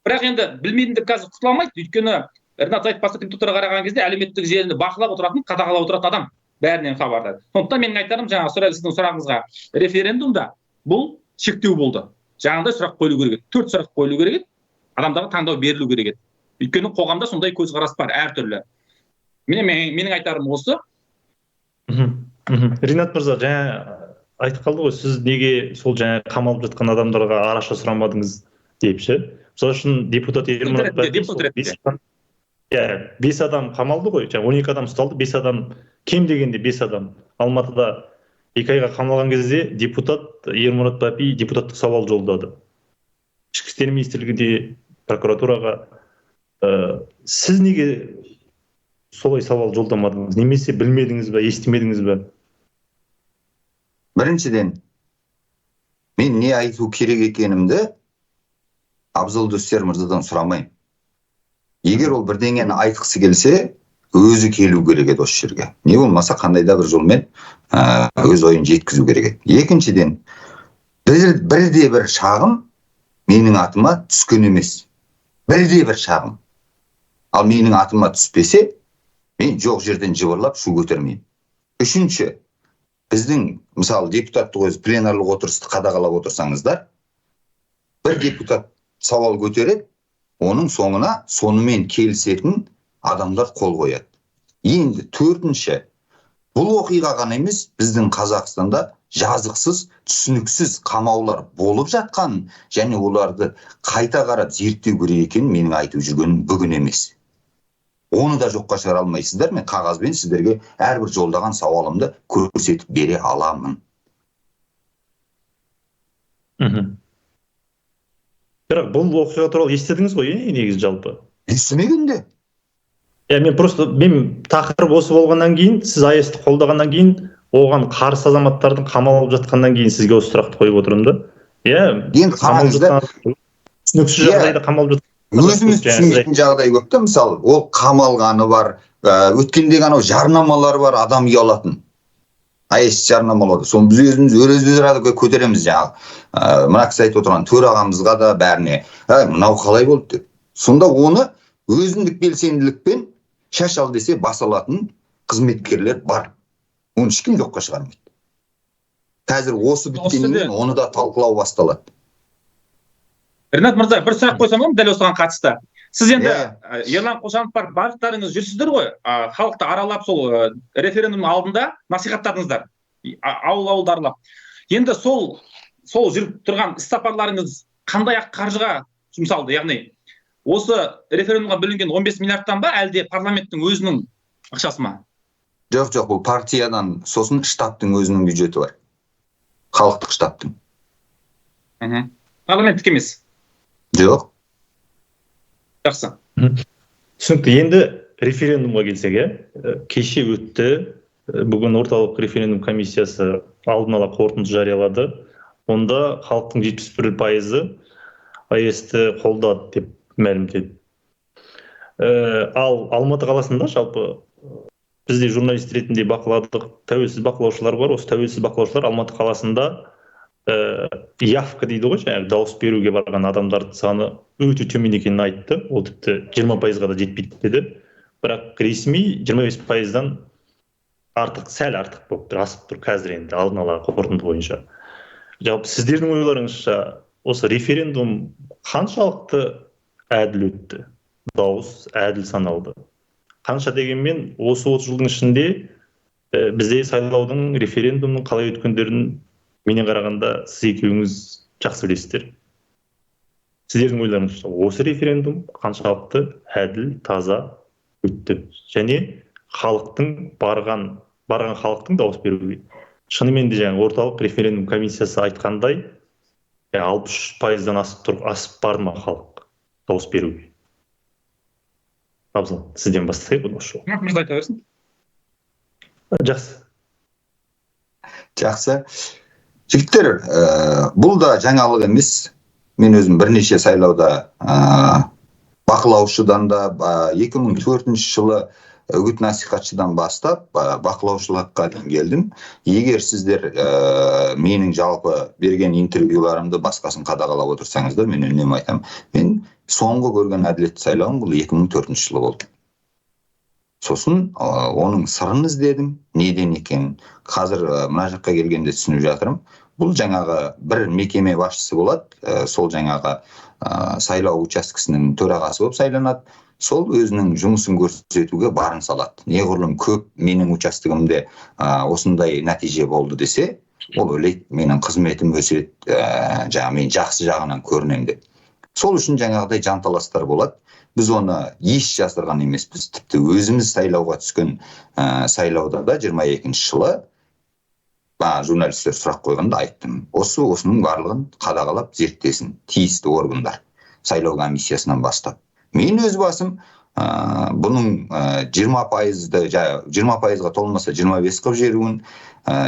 S2: Бірақ енді білмеймін деп қазір құтыла алмайды. Өйткені Ринат Зайытов басқа депутаттарға қараған кезде әлеуметтік желіні бақылап отыратын, қадағалап отыратын адам бәрінен хабардар. Сондықтан менің айтарым, жаңағы сіздің сұрағыңызға, референдумда бұл шектеу болды. Жаңағыдай сұрақ қойылу керек еді. 4 сұрақ қойылу керек еді. Адамдарға таңдау берілу керек еді. Өйткені қоғамда сондай көзқарас бар әртүрлі. Менің айтарым осы.
S1: Ринат мырза, жаңа айтып қалды ғой, сіз неге сол жаңа қамалып жатқан адамдарға араша сұрамадыңыз деп ше? Мысалы үшін депутат Ермұрат 5 адам қамалды ғой, жаңа 12 адам ұсталды, 5 адам, кем дегенде 5 адам. Алматыда 2 айға қамалған кезде депутат Ермұрат Бапи депутаттық сауал жолдады. Ішкі істер министрлігіне, прокуратураға. Сіз неге солай сауал жолдамадыңыз? Немесе білмедіңіз бе, естімедіңіз бе?
S3: Біріншіден, мен не айту керек екенімді Абзал Достияр мырзадан сұрамаймын. Егер ол бірдеңені айтқысы келсе, өзі келу керек еді осы жерге. Не болмаса қандай да бір жолмен өз ойын жеткізу керек еді. Екіншіден, бірде бір шағым менің атыма түскен емес. Бірде бір шағым. Ал менің атыма түспесе, мен жоқ жерден жыбырлап шу көтермеймін. Үшінші, біздің, мысалы, депутаттық өз пленарлық отырысты қадағалап отырсаңыздар, бір депутат сауал көтереді, оның соңына сонымен келісетін адамдар қол қояды. Енді төртінші, бұл оқиға ғана емес, біздің Қазақстанда жазықсыз, түсініксіз қамаулар болып жатқан және оларды қайта қарап зерттеу керек екенін менің айтып жүргенім бүгін емес. Оны да жоққа шығара алмайсыздар. Мен қағазбен сіздерге әрбір жолдаған сауалымды көрсетіп бере аламын.
S1: Бірақ бұл оқиға туралы естідіңіз ғой, негізі жалпы?
S3: Естімеген де.
S1: Мен просто, мен тақырып осы болғаннан кейін, сіз АЭС-ті қолдағаннан кейін, оған қарсы азаматтардың қамалып жатқаннан кейін сізге осы сұрақты қойып отырмын да.
S3: Енді қараңыздар,
S1: түсініксіз жағдайда қамалып жатқан.
S3: Өзіміз түсінбейтін жағдай көп та, мысалы, ол қамалғаны бар, Өткендегі анау жарнамалар бар, адам ұялатын. АЭС жарнамалады. Соны біз өзіміз өрез көтереміз жаңағы. Мына кісі айтып отырған төрағамызға да бәріне, мынау қалай болды деп. Сонда оны өзіндік белсенділікпен шаш ал десе бас алатын қызметкерлер бар. Оны ешкім жоққа шығармайды. Қазір осы біткеннен кейін оны да талқылау басталады.
S2: Ринат мырза, бір сұрақ қойсам болады дәл осыған қатысты. Сіз енді Ерлан Қошанов бар, барлықтарыңыз жүрсіздер ғой, халықты аралап сол референдум алдында насихаттадыңыздар, ауыл-ауылды аралап. Енді сол жүріп тұрған іс-сапарларыңыз қандай ақ қаржыға жұмсалды? Яғни осы референдумға бөлінген 15 миллиардтан ба, әлде парламенттің өзінің ақшасы ма?
S3: Жоқ, жоқ, бұл партиядан, сосын штабтың өзінің бюджеті бар. Халықтық штабтың.
S2: Парламенттік емес?
S3: Жоқ.
S2: Жақсы.
S1: Түсінікті. Енді референдумға келсек, кеше өтті. Бүгін орталық референдум комиссиясы алдын ала қорытынды жариялады. Онда халықтың 71% АЭС-ті қолдады деп мәлімдеді. Ал Алматы қаласында жалпы бізде журналист ретінде бақыладық, тәуелсіз бақылаушылар бар. Осы тәуелсіз бақылаушылар Алматы қаласында явка дейді ғой, жаңағы дауыс беруге барған адамдардың саны өте төмен екенін айтты. Ол тіпті 20%-ға да жетпейді деді. Бірақ ресми 25%-дан артық, сәл артық болып тұр, асып тұр қазір енді алдын ала қорытынды бойынша. Жалпы сіздердің ойларыңызша осы референдум қаншалықты әділ өтті? Дауыс әділ саналды? Қанша дегенмен осы 30 жылдың ішінде бізде сайлаудың, референдумның қалай өткендерін менен қарағанда сіз екеуіңіз жақсы білесіздер. Сіздердің ойларыңызша осы референдум қаншалықты әділ, таза өтті? Және халықтың барған халықтың дауыс беруге шынымен де жаңағы орталық референдум комиссиясы айтқандай 63%-дан асып тұр, асып барды ма халық дауыс беруге? Абзал, сізден бастайық осы жолы.
S2: Мырза айта берсін.
S1: Жақсы.
S3: Жақсы. Жігіттер, бұл да жаңалық емес. Мен өзім бірнеше сайлауда бақылаушыдан да 2004 жылы үгіт насихатшыдан бастап бақылаушылыққа дейін келдім. Егер сіздер менің жалпы берген интервьюларымды басқасын қадағалап отырсаңыздар, мен үнемі айтамын. Мен соңғы көрген әділетті сайлауым бұл 2004 жылы болды. Сосын оның сырын іздедім, неден екенін. Қазір мына жаққа келгенде түсініп жатырмын. Бұл жаңағы бір мекеме басшысы болады, сол жаңағы сайлау учаскесінің төрағасы болып сайланады. Сол өзінің жұмысын көрсетуге барын салады. Неғұрлым көп менің учаскемде осындай нәтиже болды десе, ол ойлайды, менің қызметім өседі, жаңа мен жақсы жағынан көрінемін деп. Сол үшін жаңағыдай жанталастар болады. Біз оны еш жасырған емеспіз. Тіпті өзіміз сайлауға түскен сайлауда да 22 жылы журналистер сұрақ қойғанда айттым. Осының барлығын қадағалап зерттесін тиісті органдар, сайлау комиссиясынан бастап. Мен өз басым бұның 20%-ды, 20%-ға толмаса 25 қылып жіберуін,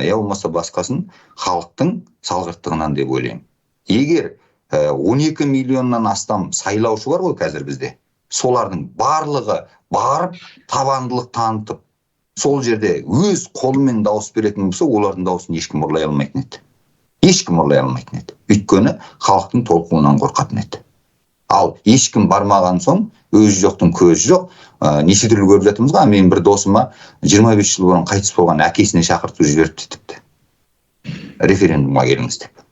S3: я болмаса басқасын халықтың салғырттығынан деп ойлаймын. Егер 12 миллионнан астам сайлаушы бар ғой қазір бізде, солардың барлығы барып табандылық танытып, сол жерде өз қолымен дауыс беретін болса, олардың дауысын ешкім ұрлай алмайтын еді. Ешкім ұрлай алмайтын еді. Өйткені халықтың толқуынан қорқатын еді. Ал ешкім бармаған соң, өзі жоқтың көзі жоқ, неше түрлі көріп жатырмыз ғой. Мен бір досыма 25 жыл бұрын қайтыс болған әкесіне шақырту жіберіпті тіпті. Референдумға келіңіз деп.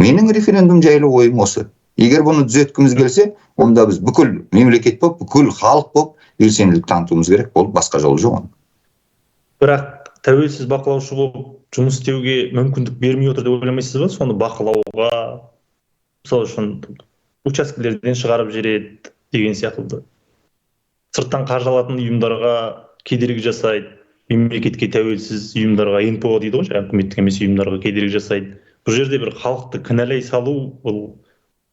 S3: Менің референдум жайлы ойым осы. Егер бұны түзеткіміз келсе, онда біз бүкіл мемлекет болып, бүкіл халық болып белсенділік танытуымыз керек, болып басқа жол жоқ оның.
S1: Бірақ тәуелсіз бақылаушы болып жұмыс істеуге мүмкіндік бермей отыр деп ойламайсыз ба? Соны бақылауға, мысалы үшін, учаскелерден шығарып жібереді деген сияқты. Сырттан қаржы алатын ұйымдарға кедергі жасайды, мемлекетке тәуелсіз ұйымдарға, НПО дейді ғой, жаңағы үкіметтік емес ұйымдарға кедергі жасайды. Бұл жерде бір халықты кінәлай салу, бұл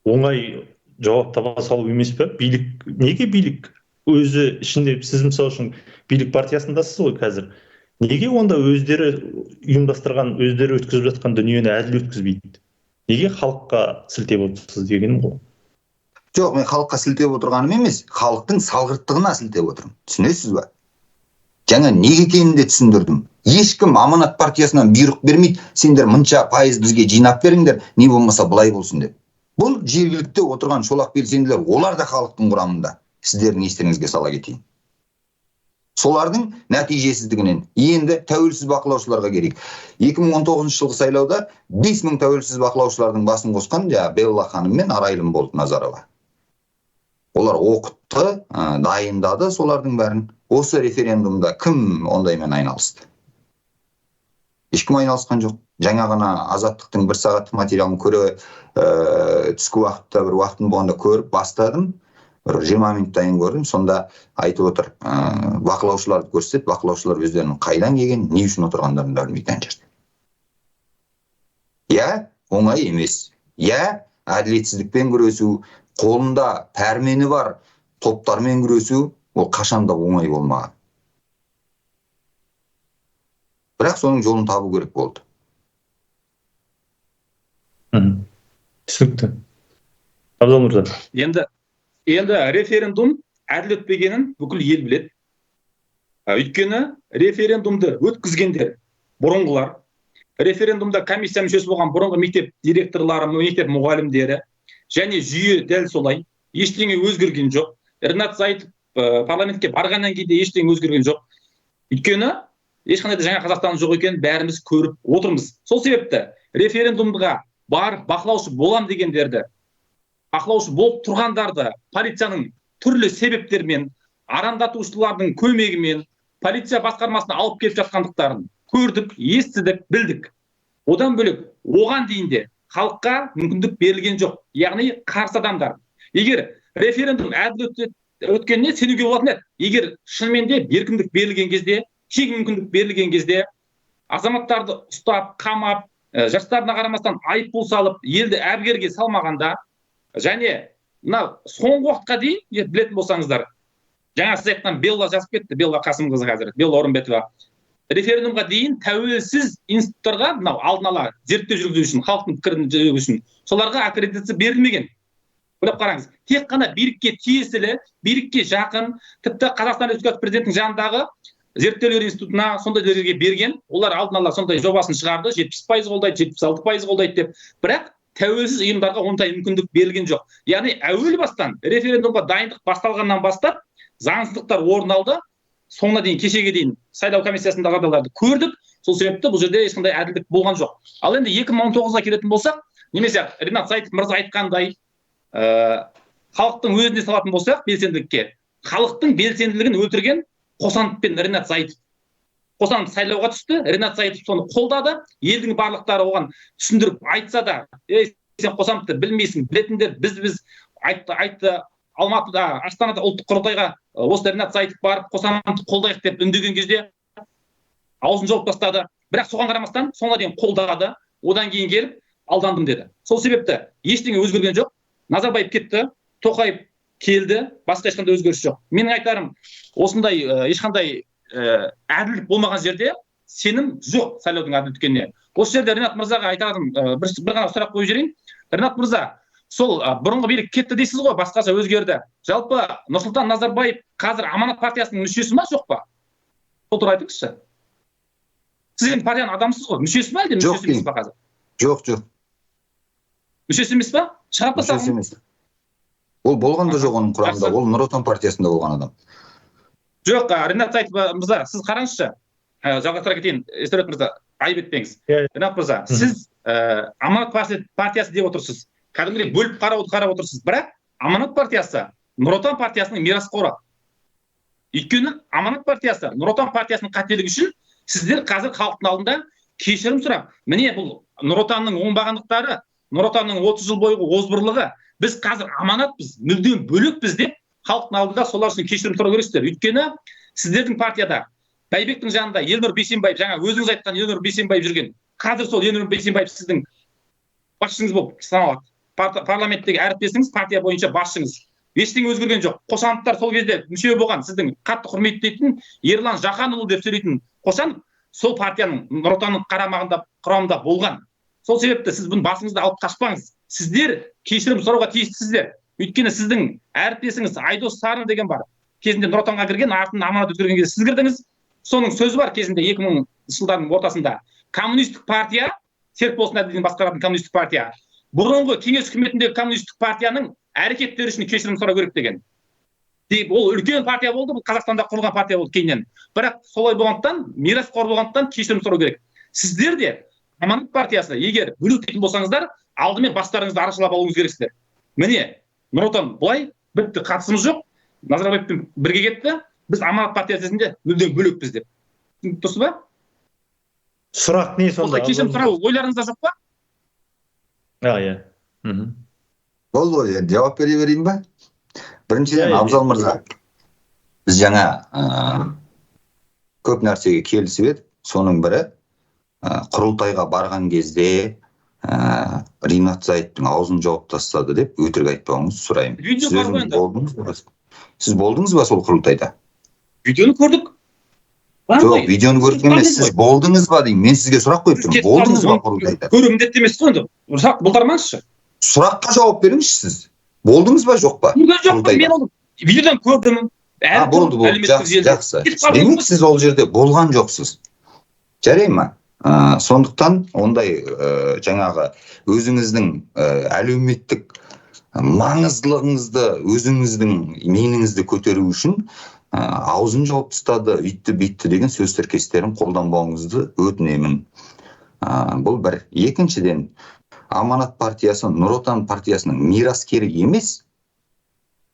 S1: оңай жауап таба салу емес пе? Билік, неге билік өзі ішінде, сіз мысалы үшін билік партиясындасыз ғой қазір. Неге онда өздері ұйымдастырған, өздері өткізіп жатқан дүниені әділ өткізбейді? Неге халыққа сілтеп отырсыз дегенім ғой?
S3: Жоқ, мен халыққа сілтеп отырғаным емес, халықтың салғырттығына сілтеп отырмын. Түсінесіз ба? Жаңа неге екенін де түсіндірдім. Ешкім Аманат партиясынан бұйрық бермейді, сендер мынша пайыз бізге жинап беріңдер, не болмаса былай болсын деп. Бұл жергілікті отырған шолақ белсенділер, олар да халықтың құрамында. Сіздердің естеріңізге сала кетейін. Солардың нәтижесіздігінен енді тәуелсіз бақылаушыларға керек. 2019 жылғы сайлауда 5000 тәуелсіз бақылаушылардың басын қосқан Белла ханым мен Арайлым болды Назарова. Олар оқытты, дайындады солардың бәрін. Осы референдумда кім ондаймен айналысты? Ешкім айналысқан жоқ. Жаңа ғана Азаттықтың бір сағаттық материалын көре, түскі уақытта бір уақытым болғанда көріп бастадым. Бір 20 минуттайын көрдім. Сонда айтып отыр, бақылаушыларды көрсетеді, бақылаушылар өздерінің қайдан келген, не үшін отырғандарын да білмейді ана жерде. Иә, оңай емес. Иә, әділетсіздікпен күресу, қолында пәрмені бар топтармен күресу, ол қашанда оңай болмаған. Бірақ соның жолын табу керек болды.
S1: Түсінікті. Абзал мырза.
S2: Енді референдум әділ өтпегенін бүкіл ел біледі. Өйткені референдумды өткізгендер бұрынғылар, референдумда комиссия мүшесі болған бұрынғы мектеп директорлары, мектеп мұғалімдері, және жүйе дәл солай, ештеңе өзгерген жоқ. Ринат Зайытов парламентке барғаннан кейін де ештеңе өзгерген жоқ. Өйткені ешқандай да жаңа Қазақстан жоқ екенін бәріміз көріп отырмыз. Сол себепті референдумға барып бақылаушы болам дегендерді, бақылаушы болып тұрғандарды полицияның түрлі себептермен, арандатушылардың көмегімен полиция басқармасына алып келіп жатқандықтарын көрдік, естідік, білдік. Одан бөлек оған дейін де халыққа мүмкіндік берілген жоқ. Яғни қарсы адамдар. Егер референдум әділ өткеніне сенуге болатын еді. Егер шынымен де еркіндік берілген кезде, тең мүмкіндік берілген кезде азаматтарды ұстап, қамап, жастарына қарамастан айыппұл салып, елді әбігерге салмағанда, және мына соңғы уақытқа дейін білетін болсаңыздар, жаңа сіз айтқан Белла жазып кетті, Белла Қасымқызы қазір, Белла Орынбетова. Референдумға дейін тәуелсіз институттарға, мынау алдын ала зерттеу жүргізу үшін, халықтың пікірін жүргізу үшін, соларға аккредитация берілмеген. Ойлап қараңыз, тек қана билікке тиесілі, билікке жақын, тіпті Қазақстан Республикасы президентінің жанындағы зерттеулер институтына сондай жерлерге берген, олар алдын ала сондай жобасын шығарды, 70% қолдайды, 76% қолдайды деп. Бірақ тәуелсіз ұйымдарға ондай мүмкіндік берілген жоқ. Яғни әуел бастан референдумға дайындық басталғаннан бастап заңсыздықтар орын алды. Соңына дейін, кешеге дейін сайлау комиссиясындағы жағдайларды көрдік. Сол себепті бұл жерде ешқандай әділдік болған жоқ. Ал енді 2019-ға келетін болсақ, немесе Ринат Зайытов мырза айтқандай, халықтың өзіне салатын болсақ белсенділікке, халықтың белсенділігін өлтірген Қосанов пен Ринат Зайытов. Қосанов сайлауға түсті, Ринат Зайытов соны қолдады, елдің барлықтары оған түсіндіріп айтса да, ей, сен Қосановты білмейсің, білетіндер біз айтты, Алматыда, Астанада ұлттық құрылтайға осы Ринат Зайытов барып Қосановты қолдайық деп үндеген кезде аузын жауып тастады. Бірақ соған қарамастан соңына дейін қолдады, одан кейін келіп алдандым деді. Сол себепті ештеңе өзгерген жоқ. Назарбаев кетті, Тоқаев келді, басқа ешқандай өзгеріс жоқ. Менің айтарым, осындай ешқандай әділдік болмаған жерде сенім жоқ сайлаудың әділ өткеніне. Осы жерде Ринат мырзаға айтарым, бір ғана сұрақ қойып жіберейін. Ринат мырза, сол бұрынғы билік кетті дейсіз ғой, басқаша өзгерді. Жалпы Нұрсұлтан Назарбаев қазір Аманат партиясының мүшесі ма, жоқ па? Сол туралы айтыңызшы. Сіз енді партияның адамысыз ғой, мүшесі ма әлде мүшесі емес па қазір?
S3: Жоқ, жоқ.
S2: Мүшесі емес па? Шығарып тастаған.
S3: Мүшесі емес. Ол болған да жоқ оның құрамында, ол Нұр Отан партиясында болған адам.
S2: Жоқ, Ринат Зайытов мырза, сіз қараңызшы, жалғастыра кетейін, Есдәулет мырза, айып етпеңіз. Ринат мырза, сіз Аманат партиясы деп отырсыз. Кәдімгідей бөліп қарап отырсыз. Бірақ Аманат партиясы Нұр Отан партиясының мирасқоры. Өйткені Аманат партиясы Нұр Отан партиясының қателігі үшін сіздер қазір халықтың алдында кешірім сұрап, міне бұл Нұр Отанның оңбағандықтары, Нұр Отанның 30 жыл бойғы озбырлығы, біз қазір аманатпыз, мүлдем бөлекпіз деп халықтың алдында солар үшін кешірім сұрау керексіздер. Өйткені сіздердің партияда Бәйбектің жанында Елнұр Бейсенбаев, жаңа өзіңіз айтқан Елнұр Бейсенбаев жүрген. Қазір сол Елнұр Бейсенбаев сіздің басшыңыз болып саналады. Парламенттегі әріптесіңіз, партия бойынша басшыңыз. Ештеңе өзгерген жоқ. Қосановтар сол кезде мүше болған, сіздің қатты құрметтейтін Ерлан Жақанұлы деп сөйлейтін Қосанов сол партияның Нұр Отанның қарамағында, құрамында болған. Сол себепті сіз бұны басыңызды алып қашпаңыз. Сіздер кешірім сұрауға тиістісіздер. Өйткені сіздің әріптесіңіз Айдос Сарын деген бар. Кезінде Нұр Отанға кірген, артынан Аманат өзгерген кезде сіз кірдіңіз. Соның сөзі бар кезінде 2000 жылдардың ортасында. Коммунистік партия, Серікболсын Әбділдин басқаратын коммунистік партия, бұрынғы кеңес үкіметіндегі коммунистік партияның әрекеттері үшін кешірім сұрау керек деген. Деп, ол үлкен партия болды, бұл Қазақстанда құрылған партия болды кейіннен. Бірақ солай болғандықтан, мирасқор болғандықтан кешірім сұрау керек. Сіздер де Аманат партиясы, егер бөлек дейтін болсаңыздар, алдымен бастарыңызды арашалап алуыңыз керексіздер. Міне, Нұр Отан былай, бітті, қатысымыз жоқ, Назарбаевпен бірге кетті, біз Аманат партиясы ретінде мүлдем бөлекпіз деп. Түсініп тұрсыз ба?
S1: Сұрақ не сонда?
S2: Кешірім сұрау ойларыңызда жоқ па?
S1: Иә.
S3: Болды ғой, енді жауап бере берейін ба? Біріншіден, Абзал мырза, біз жаңа көп нәрсеге келісіп едік. Соның бірі, құрылтайға барған кезде Ринат Зайыттың аузын жауып тастады деп өтірік айтпауыңызды сұраймын.
S2: Видео бар ғой енді.
S3: Сіз болдыңыз ба сол құрылтайда?
S2: Видеоны көрдік.
S3: Жоқ, видеоны көрдік емес, сіз болдыңыз ба деймін. Мен сізге сұрақ қойып тұрмын. Болдыңыз ба құрылтайда?
S2: Көру міндетті емес қой енді. Сұрақ бұлтармаңызшы.
S3: Сұраққа жауап беріңізші сіз. Болдыңыз ба, жоқ па?
S2: Жоқ, мен оны видеодан көрдім.
S3: Болды, болды, жақсы, жақсы. Демек, сіз ол жерде болған жоқсыз. Жарай ма? Сондықтан ондай жаңағы өзіңіздің әлеуметтік маңыздылығыңызды, өзіңіздің меніңізді көтеру үшін аузын жауып тастады, үйтті бүйтті деген сөз тіркестерін қолданбауыңызды өтінемін. Бұл бір. Екіншіден, Аманат партиясы Нұр Отан партиясының мираскері емес,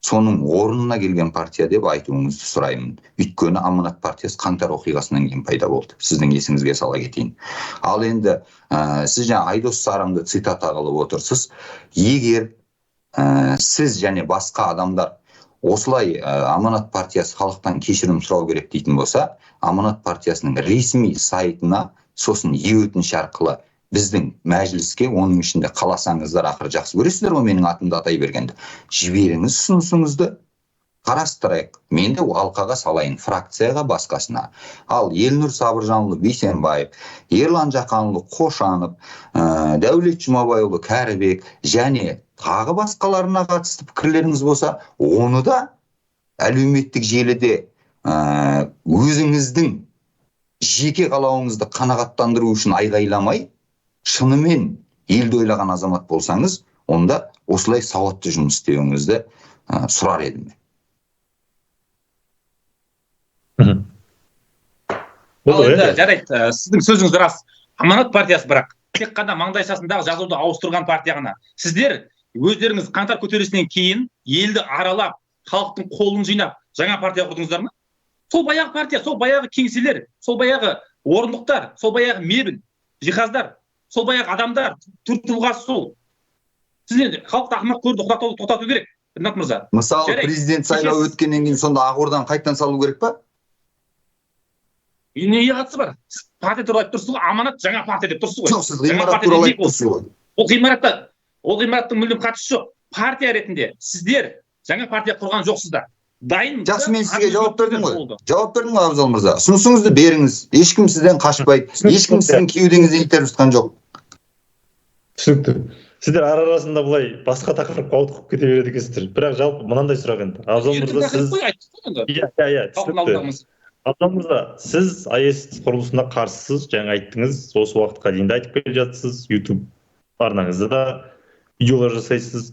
S3: соның орнына келген партия деп айтуыңызды сұраймын. Өйткені Аманат партиясы қаңтар оқиғасынан кейін пайда болды. Сіздің есіңізге сала кетейін. Ал енді сіз жаңа Айдос Сарымды цитата қылып отырсыз. Егер сіз және басқа адамдар осылай Аманат партиясы халықтан кешірім сұрау керек дейтін болса, Аманат партиясының ресми сайтына, сосын е-өтініш арқылы біздің мәжіліске, оның ішінде қаласаңыздар, ақыры жақсы көресіздер ғой менің атымды атай бергенді, жіберіңіз ұсынысыңызды, қарастырайық. Мен де алқаға салайын, фракцияға, басқасына. Ал Елнұр Сабыржанұлы Бейсенбаев, Ерлан Жақанұлы Қошанов, Дәулет Жұмабайұлы Кәрібек және тағы басқаларына қатысты пікірлеріңіз болса, оны да әлеуметтік желіде өзіңіздің жеке қалауыңызды қанағаттандыру үшін айғайламай, шынымен елді ойлаған азамат болсаңыз, онда осылай сауатты жұмыс істеуіңізді сұрар едім.
S2: Ал енді жарайды, сіздің сөзіңіз рас. Аманат партиясы бірақ тек қана маңдайшасындағы жазуды ауыстырған партия ғана. Сіздер өздеріңіз қаңтар көтерілісінен кейін елді аралап, халықтың қолын жинап, жаңа партия құрдыңыздар ма? Сол баяғы партия, сол баяғы кеңселер, сол баяғы орындықтар, сол баяғы мебель, жиһаздар, сол баяғы адамдар, түр тұлғасы сол. Сіз енді халықты ақымақ көруді тоқтату керек, Ринат мырза.
S3: Мысалы, президент сайлауы өткеннен кейін сонда Ақорданы қайтадан салу керек па?
S2: Неге қатысы бар? Сіз партия туралы айтып тұрсыз ғой, Аманат жаңа партия деп тұрсыз ғой.
S3: Жоқ, сіз ғимарат туралы айтып тұрсыз ғой.
S2: Ол ғимараттың мүлдем қатысы жоқ. Партия ретінде сіздер жаңа партия құрған жоқсыздар. Дайын.
S3: Жақсы, мен сізге жауап бердім ғой. Жауап бердім ғой, Абзал мырза. Ұсынысыңызды беріңіз. Ешкім сізден қашпайды. Ешкім сіздің кеудеңізден итеріп жатқан жоқ.
S1: Түсінікті. Сіздер ара-арасында былай басқа тақырыпқа ауытқып кете береді екенсіздер. Бірақ жалпы мынандай сұрақ енді. Абзал мырза, сіз Иә, түсінікті. Абзал мырза, сіз АЭС құрылысына қарсысыз, жаңа айттыңыз, осы уақытқа дейін де айтып келе жатсыз, YouTube арнаңызда да видеолар жасайсыз.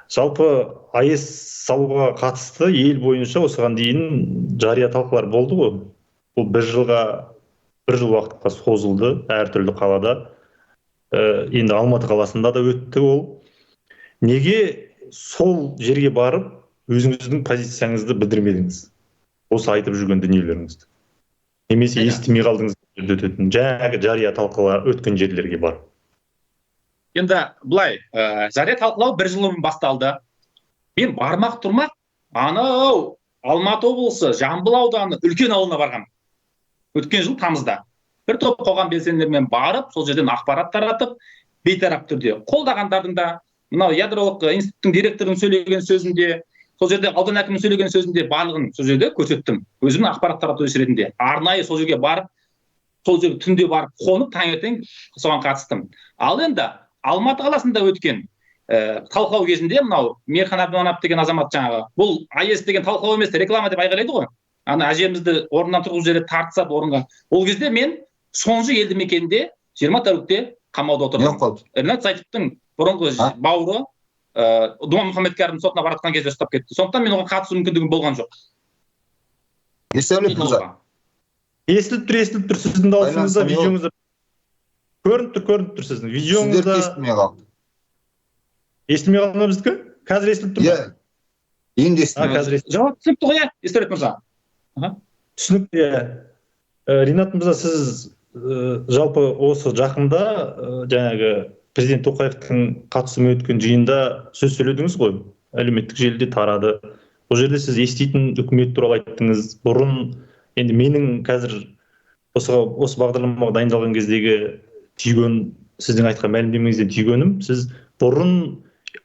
S1: Жалпы АЭС салуға қатысты ел бойынша осыған дейін жария талқылар болды ғой. Бұл бір жыл уақытқа созылды әртүрлі қалада. Енді Алматы қаласында да өтті ол. Неге сол жерге барып өзіңіздің позицияңызды білдірмедіңіз? Осы айтып жүрген дүниелеріңізді. Немесе естімей қалдыңыз өтетін жаңағы жария талқылар өткен жерлерге барып.
S2: Енді былай, жария талқылау бір жыл бұрын басталды. Мен бармақ тұрмақ анау Алматы облысы Жамбыл ауданы үлкен ауылына барғам. Өткен жыл тамызда. Бір топ қоғам белсенділерімен барып, сол жерден ақпарат таратып, бейтарап түрде қолдағандардың да, мынау ядролық институттың директорының сөйлеген сөзінде, сол жерде аудан әкімінің сөйлеген сөзінде барлығын сол жерде көрсеттім. Өзімнің ақпарат таратушы ретінде арнайы сол жерге барып, сол жерге түнде барып қонып, таңертең соған қатыстым. Ал енді Алматы қаласында өткен талқылау кезінде мынау Мейірхан Әбдіманап деген азамат жаңағы, бұл АЭС деген талқылау емес, реклама деп айғайлайды ғой. Ана әжемізді орнынан тұрғызып жібереді, тартысады орынға. Ол кезде мен Шонжы елді мекенінде 20 тәулікте қамауда отырдым. Ринат Зайтовтың бұрынғы бауыры Думан Мұхаммедкәрімнің сотына баратқан кезде ұстап кетті. Сондықтан мен оған қатысу мүмкіндігім болған жоқ.
S3: Естіліп мырза.
S1: Естіліп тұр, естіліп тұр сіздің дауысыңыз да, видеоңыз да. Көрініп тұр, көрініп тұр сіздің. Видеоңыз да.
S3: Естілмей қалды.
S1: Естілмей қалды ма біздікі? Қазір естіліп тұр ма?
S3: Иә. Енді естілді.
S1: Қазір естілді.
S2: Жауап түсінікті ғой, иә, Есдәулет мырза.
S1: Түсінікті, иә. Ринат мырза, сіз жалпы осы жақында жаңағы президент Тоқаевтың қатысуымен өткен жиында сөз сөйледіңіз ғой, әлеуметтік желіде тарады. Ол жерде сіз еститін үкімет туралы айттыңыз. Бұрын енді менің қазір осы бағдарламаға дайындалған кездегі түйген, сіздің айтқан мәлімдемеңізден түйгенім, сіз бұрын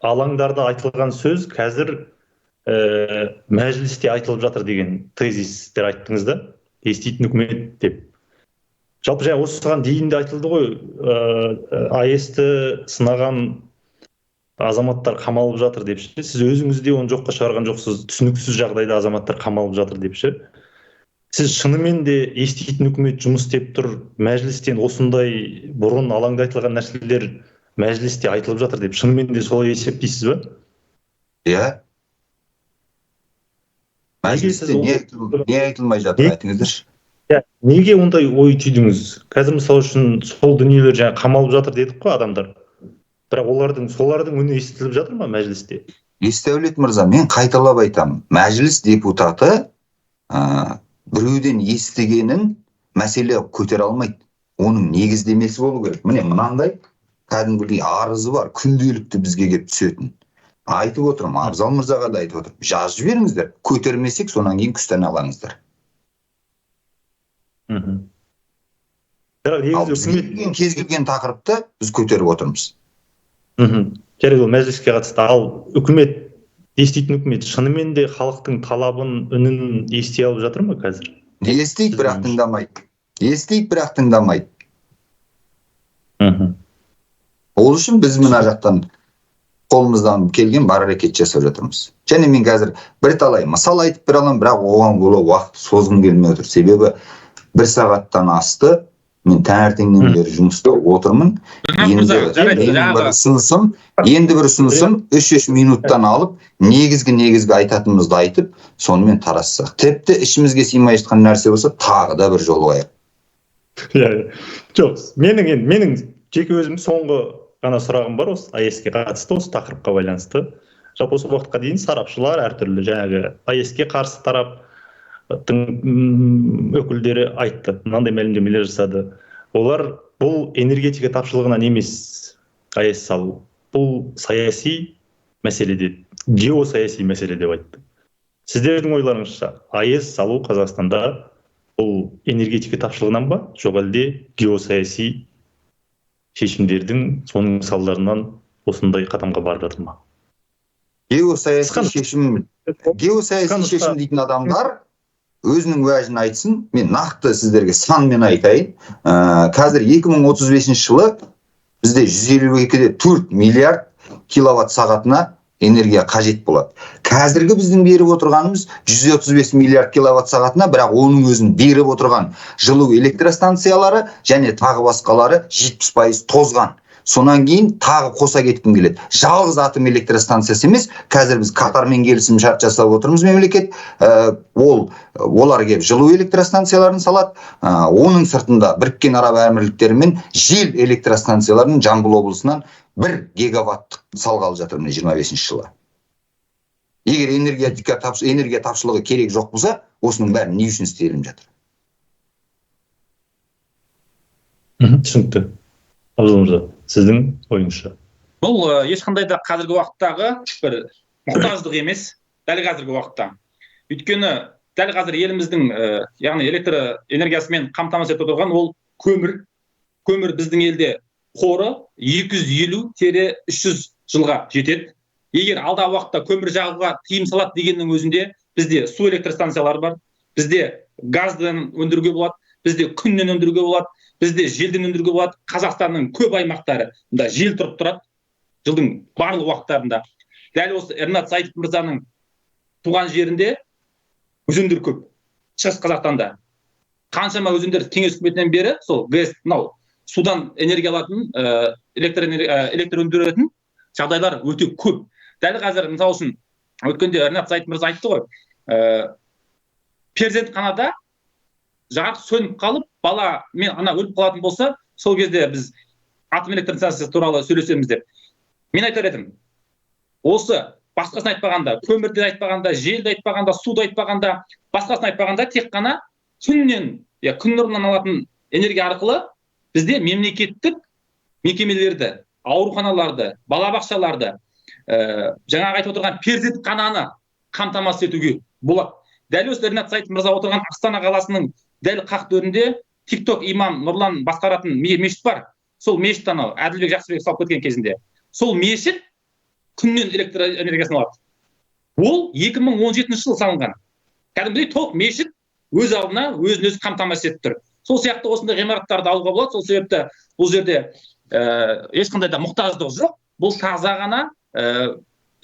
S1: алаңдарда айтылған сөз қазір мәжілісте айтылып жатыр деген тезистер айттыңыз да, еститін үкімет деп. Жалпы жаңа осыған дейін де айтылды ғой, АЭС-ті сынаған азаматтар қамалып жатыр деп ше. Сіз өзіңіз де оны жоққа шығарған жоқсыз, түсініксіз жағдайда азаматтар қамалып жатыр деп ше. Сіз шынымен де еститін үкімет жұмыс істеп тұр, мәжілістен осындай бұрын алаңда айтылған нәрселер мәжілісте айтылып жатыр деп шынымен де солай есептейсіз ба?
S3: Иә. Мәжілісте не айтылмай жатыр, айтыңыздаршы.
S1: Неге ондай ой түйдіңіз? Қазір мысалы үшін сол дүниелер жаңа қамалып жатыр дедік қой адамдар. Бірақ солардың үні естіліп жатыр ма мәжілісте?
S3: Есдәулет мырза, мен қайталап айтамын. Мәжіліс депутаты біреуден естігенін мәселе көтере алмайды. Оның негіздемесі болу керек. Міне мынандай кәдімгідей арызы бар, күнделікті бізге келіп түсетін. Айтып отырмын, Абзал мырзаға да айтып отырмын. Жазып жіберіңіздер, көтермесек сонан кейін күстаналаңыздар.
S1: Бірақ негізі үкімет
S3: кез келген тақырыпты біз көтеріп отырмыз.
S1: Жарайды, ол мәжіліске қатысты. Ал үкімет, еститін үкімет шынымен де халықтың талабын, үнін ести алып жатыр ма қазір?
S3: Естиді, бірақ тыңдамайды. Естиді, бірақ тыңдамайды. Ол үшін біз мына жақтан қолымыздан келген бар әрекет жасап жатырмыз. Және мен қазір бірталай мысал айтып бере аламын, бірақ оған бола уақыт созғым келмей отыр. Себебі бір сағаттан асты, мен таңертеңнен бері жұмыста отырмын. Енді бір ұсынысым 3-3 минуттан алып, негізгі айтатынымызды айтып, сонымен тарассақ. Тіпті ішімізге сыймай жатқан нәрсе болса, тағы да бір жолығайық.
S1: Жоқ, менің жеке өзім соңғы ғана сұрағым бар осы АЭС-ке қатысты, осы тақырыпқа байланысты. Жалпы осы уақытқа дейін сарапшылар әртүрлі жаңағы АЭС-ке қарсы тараптың өкілдері айтты, мынандай мәлімдемелер жасады. Олар бұл энергетика тапшылығынан емес АЭС салу, бұл саяси мәселе деді, геосаяси мәселе деп айтты. Сіздердің ойларыңызша АЭС салу Қазақстанда бұл энергетика тапшылығынан ба, жоқ әлде геосаяси шешімдердің соның салдарынан осындай қадамға барып жатыр ма?
S3: Геосаяси шешім дейтін адамдар өзінің уәжін айтсын. Мен нақты сіздерге санмен айтайын. Қазір 2035 жылы бізде 152,4 миллиард киловатт сағатына энергия қажет болады. Қазіргі біздің беріп отырғанымыз 135 миллиард киловатт сағатына, бірақ оның өзін беріп отырған жылу электростанциялары және тағы басқалары 70% тозған. Сонан кейін тағы қоса кеткім келеді. Жалғыз атом электростанциясы емес, қазір біз Катармен келісім шарт жасап отырмыз мемлекет. Олар келіп жылу электростанцияларын салады. Оның сыртында Біріккен Араб Әмірліктерімен жел электростанцияларын Жамбыл облысынан 1 гигаваттық салғалы жатыр міне 25 жылы. Егер энергия тапшылығы керек жоқ болса, осының бәрі не үшін істеліп жатыр?
S1: Түсінікті. Абзал мырза, сіздің ойыңызша?
S2: Бұл ешқандай да қазіргі уақыттағы бір мұқтаждық емес, дәл қазіргі уақытта. Өйткені дәл қазір еліміздің, яғни электр энергиясымен қамтамасыз етіп отырған ол көмір. Көмір біздің елде қоры 250-300 жылға жетеді. Егер алдағы уақытта көмір жағуға тыйым салады дегеннің өзінде бізде су электростанциялары бар, бізде газдан өндіруге болады, бізде күннен өндіруге болады, бізде желден өндіруге болады. Қазақстанның көп аймақтары мында жел тұрып тұрады жылдың барлық уақыттарында. Дәл осы Ринат Зайтов мырзаның туған жерінде өзендер көп. Шығыс Қазақстанда. Қаншама өзендер кеңес үкіметінен бері сол ГЭС, мынау судан энергия алатын, электр өндіретін жағдайлар өте көп. Дәл қазір, мысалы үшін, өткенде Ринат Зайыт мырза айтты ғой, перзентханада жарық сөніп қалып, бала мен ана өліп қалатын болса, сол кезде біз атом электр станциясы туралы сөйлесеміз деп. Мен айтар едім, осы басқасын айтпағанда, көмірді айтпағанда, желді айтпағанда, суды айтпағанда, басқасын айтпағанда, тек қана күннен, күн нұрынан алатын энергия арқылы бізде мемлекеттік мекемелерді, ауруханаларды, балабақшаларды, жаңағы айтып отырған перзентхананы қамтамасыз етуге болады. Дәл осы Ринат Зайыт мырза отырған Астана қаласының дәл қақ төрінде TikTok имам Нұрлан басқаратын мешіт бар. Сол мешіт анау Әділбек Жақсыбеков салып кеткен кезінде. Сол мешіт күннен электр энергиясын алады. Ол 2017 жылы салынған. Кәдімгідей толық мешіт өз алдына өзін өзі қамтамасыз етіп тұр. Сол сияқты осындай ғимараттарды алуға болады. Сол себепті бұл жерде ешқандай да мұқтаждық жоқ. Бұл таза ғана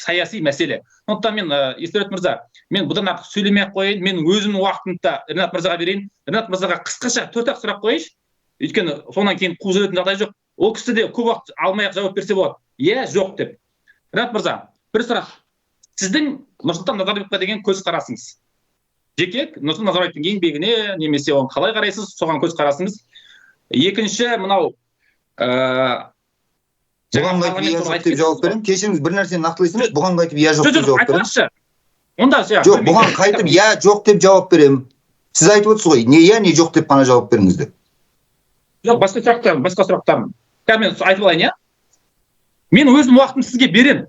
S2: саяси мәселе. Сондықтан мен, Есдәулет мырза, мен бұдан артық сөйлемей ақ қояйын. Мен өзімнің уақытымды да Ринат мырзаға берейін. Ринат мырзаға қысқаша 4-ақ сұрақ қояйыншы. Өйткені сонан кейін қуып жіберетін жағдай жоқ. Ол кісі де көп уақыт алмай ақ жауап берсе болады. Иә, жоқ деп. Ринат мырза, бір сұрақ. Сіздің Нұрсұлтан Назарбаевқа деген көзқарасыңыз. Жеке Нұрсұлтан Назарбаевтың еңбегіне немесе оған қалай қарайсыз, соған көзқарасыңыз. Екінші, мынау
S3: бұған қайтып иә жоқ деп жауап беремін. Кешіріңіз, бір нәрсені нақтылайсыз, бұған қайтып иә жоқ деп жауап беремін.
S2: Онда
S3: жоқ, бұған қайтып иә жоқ деп жауап беремін. Сіз айтып отырсыз ғой, не иә, не жоқ деп қана жауап беріңіз деп.
S2: Жоқ, басқа сұрақтарым, басқа сұрақтарым. Қазір мен айтып алайын, иә? Мен өзім уақытымды сізге беремін.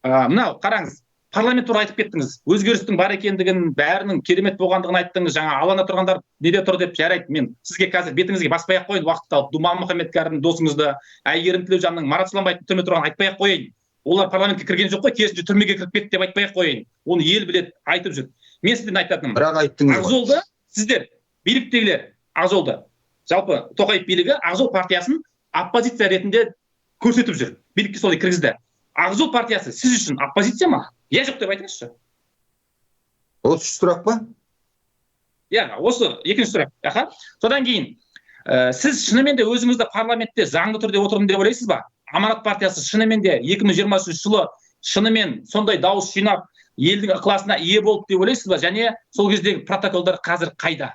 S2: Мынау, қараңыз, парламент туралы айтып кеттіңіз. Өзгерістің бар екендігін, бәрінің керемет болғандығын айттыңыз. Жаңа алаңда тұрғандар неде тұр деп жарайды. Мен сізге қазір бетіңізге баспай ақ қояйын, уақытты алып, Думан Мұхаммедкәрімнің досыңызды, Әйгерім Тілеужанның, Марат Сұланбаевтың түрмеде тұрғанын айтпай ақ қояйын. Олар парламентке кірген жоқ қой, керісінше түрмеге кіріп кетті деп айтпай ақ қояйын. Оны ел біледі, айтып жүр. Мен сізден айтатыным.
S3: Бірақ айттыңыз ғой.
S2: Ақжолды сіздер, биліктегілер, Ақжолды, жалпы Тоқаев билігі Ақжол партиясын оппозиция ретінде көрсетіп жүр. Билікке солай кіргізді. Ақжол партиясы сіз үшін оппозиция ма? Иә, жоқ деп айтыңызшы.
S3: Осы үш сұрақ па?
S2: Иә, осы екінші сұрақ. Аха. Содан кейін, сіз шынымен де өзіңізді парламентте заңды түрде отырдым деп ойлайсыз ба? Аманат партиясы шынымен де 2023 жылы шынымен сондай дауыс жинап, елдің ықыласына ие болды деп ойлайсыз ба? Және сол кездегі протоколдар қазір қайда?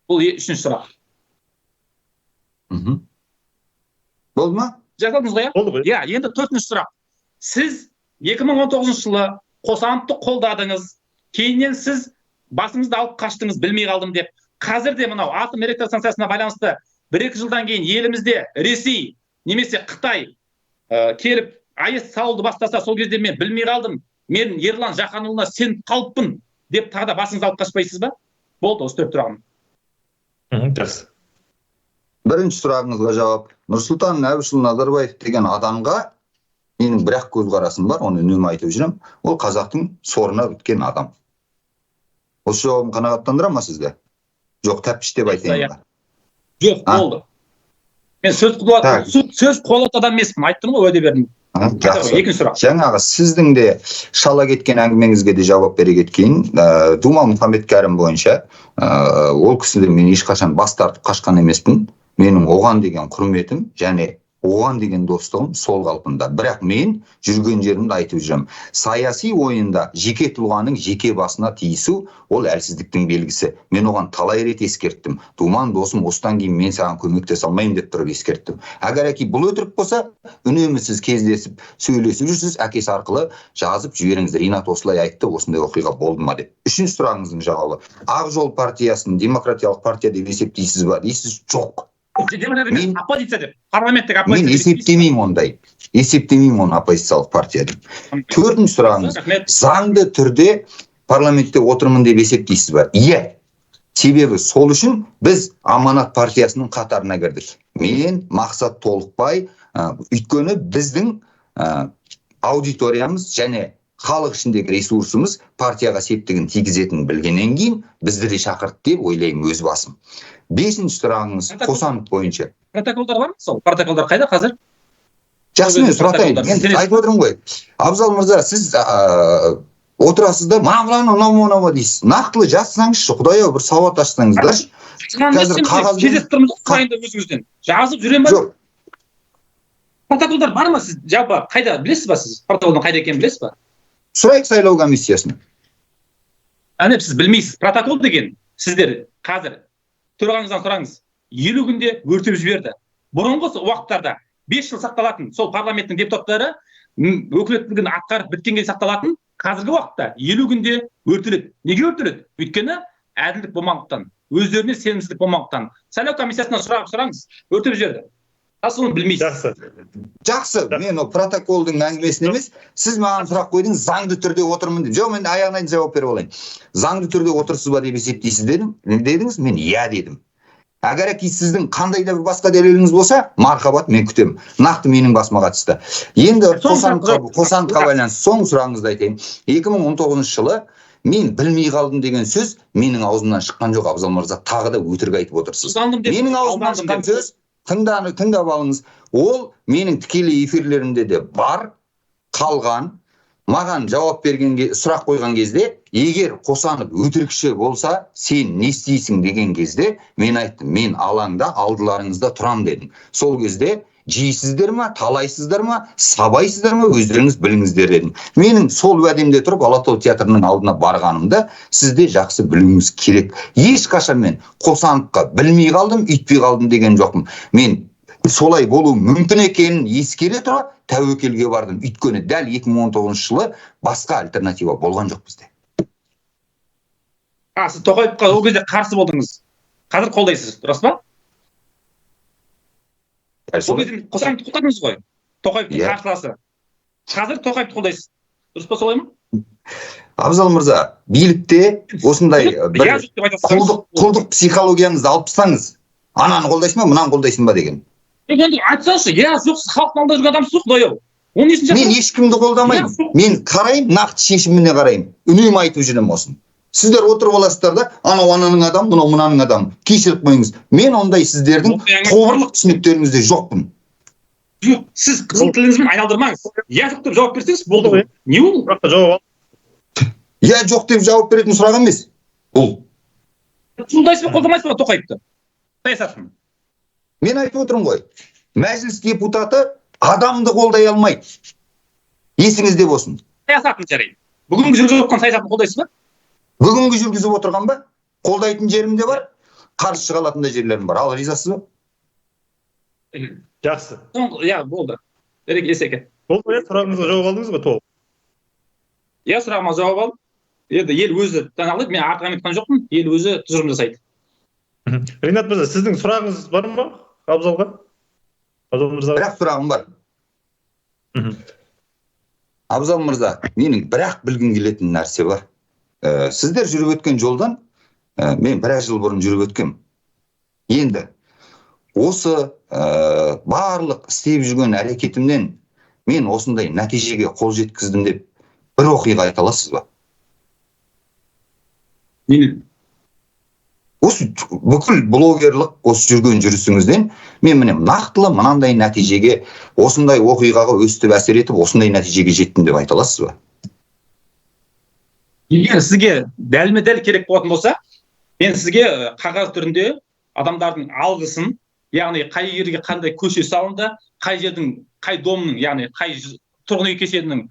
S2: Бұл үшінші сұрақ.
S3: Болды ма?
S2: Жасадыңыз ғой, иә?
S1: Болды ғой.
S2: Иә, енді төртінші сұрақ. Сіз 2019 жылы Қосановты қолдадыңыз, кейіннен сіз басыңызды алып қаштыңыз, білмей қалдым деп. Қазір де мынау атом электр станциясына байланысты 1-2 жылдан кейін елімізде Ресей немесе Қытай келіп АЭС салуды бастаса, сол кезде мен білмей қалдым, мен Ерлан Жақанұлына сеніп қалыппын деп тағы да басыңызды алып қашпайсыз ба? Болды, осы төрт сұрағым.
S1: Жақсы.
S3: Бірінші сұрағыңызға жауап. Нұрсұлтан Әбішұлы Назарбаев деген адамға менің бір-ақ көзқарасым бар, оны үнемі айтып жүремін. Ол қазақтың сорына біткен адам. Осы жауабым қанағаттандыра ма сізді? Жоқ, тәппіш деп айтайын ба?
S2: Жоқ, болды. Мен сөз қуалатын адам емеспін, айттым ғой, уәде бердім.
S3: Жақсы.
S2: Екінші сұрақ.
S3: Жаңағы сіздің де шала кеткен әңгімеңізге де жауап бере кеткен, Думан Мұхаммедкәрім бойынша, ол кісіден мен ешқашан бас тартып қашқан емеспін. Менің оған деген құрметім және оған деген достығым сол қалпында. Бірақ мен жүрген жерімді айтып жүремін. Саяси ойында жеке тұлғаның жеке басына тиісу ол әлсіздіктің белгісі. Мен оған талай рет ескерттім. Думан досым, осыдан кейін мен саған көмектесе алмаймын деп тұрып ескерттім. Егер әке бұл өтірік болса, үнемі сіз кездесіп сөйлесіп жүрсіз, әкесі арқылы жазып жіберіңіз. Ринат осылай айтты, осындай оқиға болды ма деп. Үшінші сұрағыңыздың жауабы. Ақ жол партиясын демократиялық партия деп есептейсіз ба дейсіз? Жоқ.
S2: Мен оппозиция деп, парламенттік оппозиция.
S3: Мен есептемеймін ондай. Есептемеймін оны оппозициялық партия деп. Төртінші сұрағыңыз. Заңды түрде парламентте отырмын деп есептейсіз ба? Иә. Себебі сол үшін біз Аманат партиясының қатарына кірдік. Мен Мақсат Толықбай, өйткені біздің аудиториямыз және халық ішіндегі ресурсымыз партияға септігін тигізетінін білгеннен кейін бізді де шақырды деп ойлаймын өз басым. Бесінші сұрағыңыз Қосанов бойынша.
S2: Протоколдар бар ма сол? Протоколдар қайда қазір?
S3: Жақсы, мен сұратайын. Мен айтып отырмын ғой. Абзал мырза, сіз Отырасыз да, мынау мынау мынау дейсіз. Нақтылы жазсаңызшы, құдай ау, бір сауат ашсаңыздаршы.
S2: Қазір қағаз кездесіп тұрмыз ғой өзіңізден. Жазып жүремін ба?
S3: Жоқ.
S2: Протоколдар бар ма сіз? Жалпы қайда білесіз ба сіз? Протоколдың қайда екенін білесіз ба?
S3: Сұрайық сайлау комиссиясына.
S2: Әне, сіз білмейсіз. Протокол деген сіздер қазір төрағаңыздан сұраңыз. 50 күнде өртеп жіберді. Бұрынғы уақыттарда 5 жыл сақталатын сол парламенттің депутаттары өкілеттігін атқарып біткенге сақталатын, қазіргі уақытта 50 күнде өртеледі. Неге өртеледі? Өйткені әділдік болмағандықтан, өздеріне сенімсіздік болмағандықтан. Сайлау комиссиясынан сұраңыз, өртеп жіберді. Соны білмейсіз.
S1: Жақсы.
S3: Жақсы, мен ол протоколдың әңгімесін емес, сіз маған сұрақ қойдыңыз, заңды түрде отырмын деп. Жоқ, мен аяғына дейін жауап беріп алайын. Заңды түрде отырсыз ба деп есептейсіз дедіңіз, мен иә дедім. Әгәрәки сіздің қандай да бір басқа дәлеліңіз болса, мархабат, мен күтемін. Нақты менің басыма қатысты. Енді Қосановқа байланысты соңғы сұрағыңызды айтайын. 2019 жылы мен білмей қалдым деген сөз менің аузымнан шыққан жоқ, Абзал мырза, тағы да өтірік айтып отырсыз. Менің аузымнан шыққан сөз, тыңдап алыңыз. Ол менің тікелей эфирлерімде де бар, қалған. Маған жауап бергенге, сұрақ қойған кезде, егер Қосанов өтірікші болса, сен не істейсің деген кезде, мен айттым, мен алаңда алдыларыңызда тұрам дедім. Сол кезде жейсіздер ма, талайсыздар ма, сабайсыздар ма, өздеріңіз біліңіздер дедім. Менің сол уәдемде тұрып Алатау театрының алдына барғанымда сіз де жақсы білуіңіз керек. Ешқашан мен Қосановқа білмей қалдым, үйтпей қалдым деген жоқпын. Мен солай болу мүмкін екенін ескере тұра тәуекелге бардым. Өйткені дәл 2019 жылы басқа альтернатива болған жоқ бізде.
S2: Сіз Тоқаевқа ол кезде қарсы болдыңыз. Қазір қолдайсыз, дұрыс па? Ол кезде Қосановты қолдадыңыз ғой. Тоқаевтың қарсыласы. Қазір Тоқаевты қолдайсыз. Дұрыс па, солай ма?
S3: Абзал мырза, билікте осындай бір құлдық психологияңызды алып тастаңыз. Ананы қолдайсың ба, мынаны қолдайсың ба деген.
S2: Енді айтсаңызшы, иә, жоқ, сіз халықтың алдында жүрген адамсыз ғой, құдай ау. Оның несін жасырасыз?
S3: Мен ешкімді қолдамаймын. Мен қараймын, нақты шешіміне қараймын. Үнемі айтып жүремін осыны. Сіздер отырып аласыздар да, анау ананың адамы, мынау мынаның адамы. Кешіріп қойыңыз. Мен ондай сіздердің тобырлық түсініктеріңізде жоқпын.
S2: Жоқ, сіз қызыл тіліңізбен айналдырмаңыз. Иә, жоқ деп жауап берсеңіз болды ғой. Не ол?
S3: Иә, жоқ деп жауап беретін сұрақ емес. Бұл.
S2: Қолдайсыз ба, қолдамайсыз ба Тоқаевты? Саясатын.
S3: Мен айтып отырмын ғой. Мәжіліс депутаты адамды қолдай алмайды. Есіңізде болсын.
S2: Саясатын жарайды. Бүгінгі жүргізіп отырған саясатын қолдайсыз ба?
S3: Бүгінгі жүргізіп отырған ба? Қолдайтын жерім де бар, қарсы шыға алатын да жерлерім бар. Ал ризасыз ба?
S1: Жақсы.
S2: Иә, болды. Есеке.
S1: Болды, сұрағыңызға жауап алдыңыз ғой толық?
S2: Иә, сұрағыма жауап алдым. Енді ел өзі алады, мен артық айтқан жоқпын, ел өзі тұжырым жасайды.
S1: Ринат мырза, сіздің сұрағыңыз бар ма Абзалға? Абзал мырза.
S3: Бірақ сұрағым бар. Абзал мырза, менің бірақ білгім келетін нәрсе бар. Сіздер жүріп өткен жолдан, мен біраз жыл бұрын жүріп өткем. Енді осы барлық істеп жүрген әрекетімнен мен осындай нәтижеге қол жеткіздім деп бір оқиға айта аласыз ба?
S2: Мен
S3: осы бүкіл блогерлік осы жүрген жүрісіңізден мен міне нақтылы мынандай нәтижеге, осындай оқиғаға өстіп әсер етіп, осындай нәтижеге жеттім деп айта аласыз ба?
S2: Егер сізге дәлме-дәл керек болатын болса, мен сізге қағаз түрінде адамдардың алғысын, яғни қай жерге қандай көше салынды, қай жердің, қай домның, яғни қай тұрғын үй кешенінің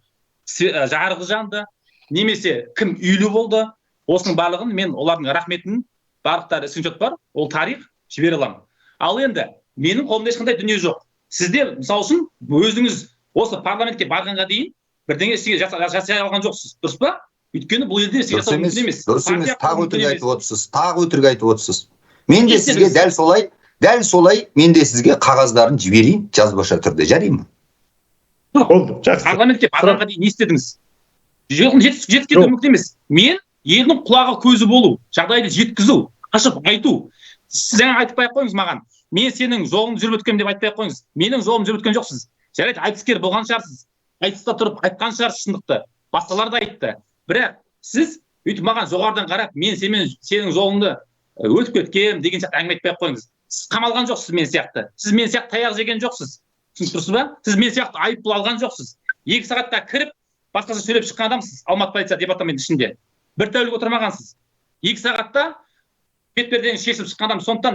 S2: жарығы жанды, немесе кім үйлі болды, осының барлығын мен олардың рахметін, барлықтары скриншот бар, ол тарих, жібере аламын. Ал енді менің қолымда ешқандай дүние жоқ. Сізде, мысалы үшін, өзіңіз осы парламентке барғанға дейін бірдеңе сізге жасай алған жоқсыз, дұрыс па? Өйткені бұл елде сізге жасау мүмкін емес.
S3: Дұрыс емес, тағы өтірік айтып отырсыз, тағы өтірік айтып отырсыз. Мен де сізге дәл солай, мен де сізге қағаздарын жіберейін, жазбаша түрде, жарай ма?
S1: Болды, жақсы.
S2: Парламентке барғанға дейін не істедіңіз? Жеткізу мүмкін емес. Мен елдің құлағы көзі болу, жағдайды жеткізу, ашып айту. Сіз жаңа айтпай ақ қойыңыз маған. Мен сенің жолыңды жүріп өткенмін деп айтпай ақ қойыңыз. Менің жолымды жүріп өткен жоқсыз. Жарайды, айтыскер болған шығарсыз. Айтыста тұрып айтқан шығарсыз шындықты. Басқалар да айтты. Бірақ сіз өйтіп маған жоғарыдан қарап, мен сенің жолыңды өтіп кеткем деген сияқты әңгіме айтпай ақ қойыңыз. Сіз қамалған жоқсыз мен сияқты. Сіз мен сияқты таяқ жеген жоқсыз. Түсініп тұрсыз ба? Сіз мен сияқты айыппұл алған жоқсыз. 2 сағатта кіріп, Басқаша сөйлеп шыққан адамсыз. Алматы полиция департаментінің ішінде. Бір тәулік отырмағансыз. 2 сағатта бетпердені шешіп шыққан адам. Сондықтан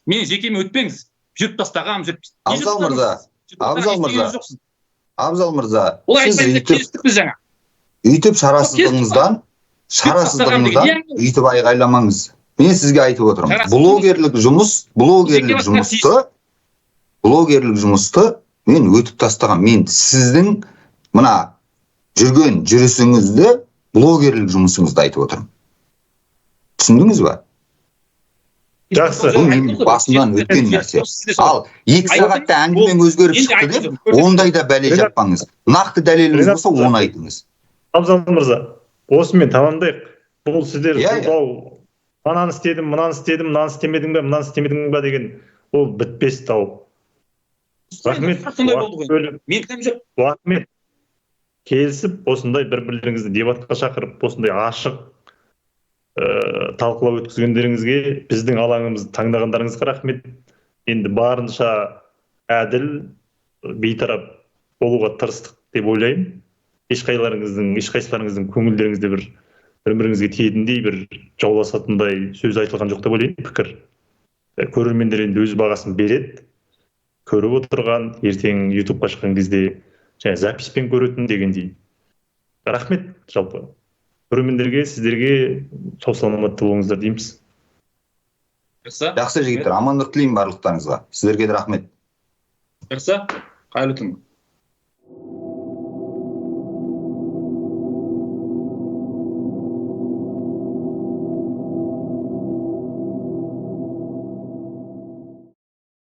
S2: менің жекеме өтпеңіз. Жүріп тастағам, жүріп.
S3: Абзал мырза, Абзал мырза. Абзал мырза, сіз
S2: өйтіп біз жаңа.
S3: Өйтіп шарасыздығыңыздан өйтіп айғайламаңыз. Мен сізге айтып отырмын. Блогерлік жұмыс, блогерлік жұмысты мен өтіп тастаған. Мен сіздің мына жүрген жүрісіңізді, блогерлік жұмысыңызды айтып отырмын. Түсіндіңіз ба?
S1: Жақсы.
S3: Бұл менің басымнан өткен нәрсе. Ал 2 сағатта әңгімең өзгеріп шықты деп, ондай да бәле жаппаңыз. Нақты дәлеліңіз болса, оны айтыңыз.
S1: Абзал мырза, осымен тамамдайық. Бұл сіздер сылтау, ананы істедім, мынаны істедім, мынаны істемедің бе, мынаны істемедің бе деген ол бітпес дау. Рахмет. Рахмет. Келісіп, осындай бір-бірлеріңізді дебатқа шақырып, осындай ашық талқылау өткізгендеріңізге, біздің алаңымызды таңдағандарыңызға рахмет. Енді барынша әділ, бейтарап болуға тырыстық деп ойлаймын. Ешқайсыларыңыздың көңілдеріңізде бір-біріңізге тиетіндей, бір жауласатындай сөз айтылған жоқ деп ойлаймын, пікір. Көрермендер енді өз бағасын береді. Көріп отырған, ертең YouTube-қа шыққан кезде және записпен көретін дегендей. Рахмет жалпы. Көрермендерге, сіздерге сау саламатты болыңыздар дейміз.
S3: Жақсы жігіттер, амандық тілеймін барлықтарыңызға. Сіздерге де рахмет.
S2: Жақсы, қайырлы түн.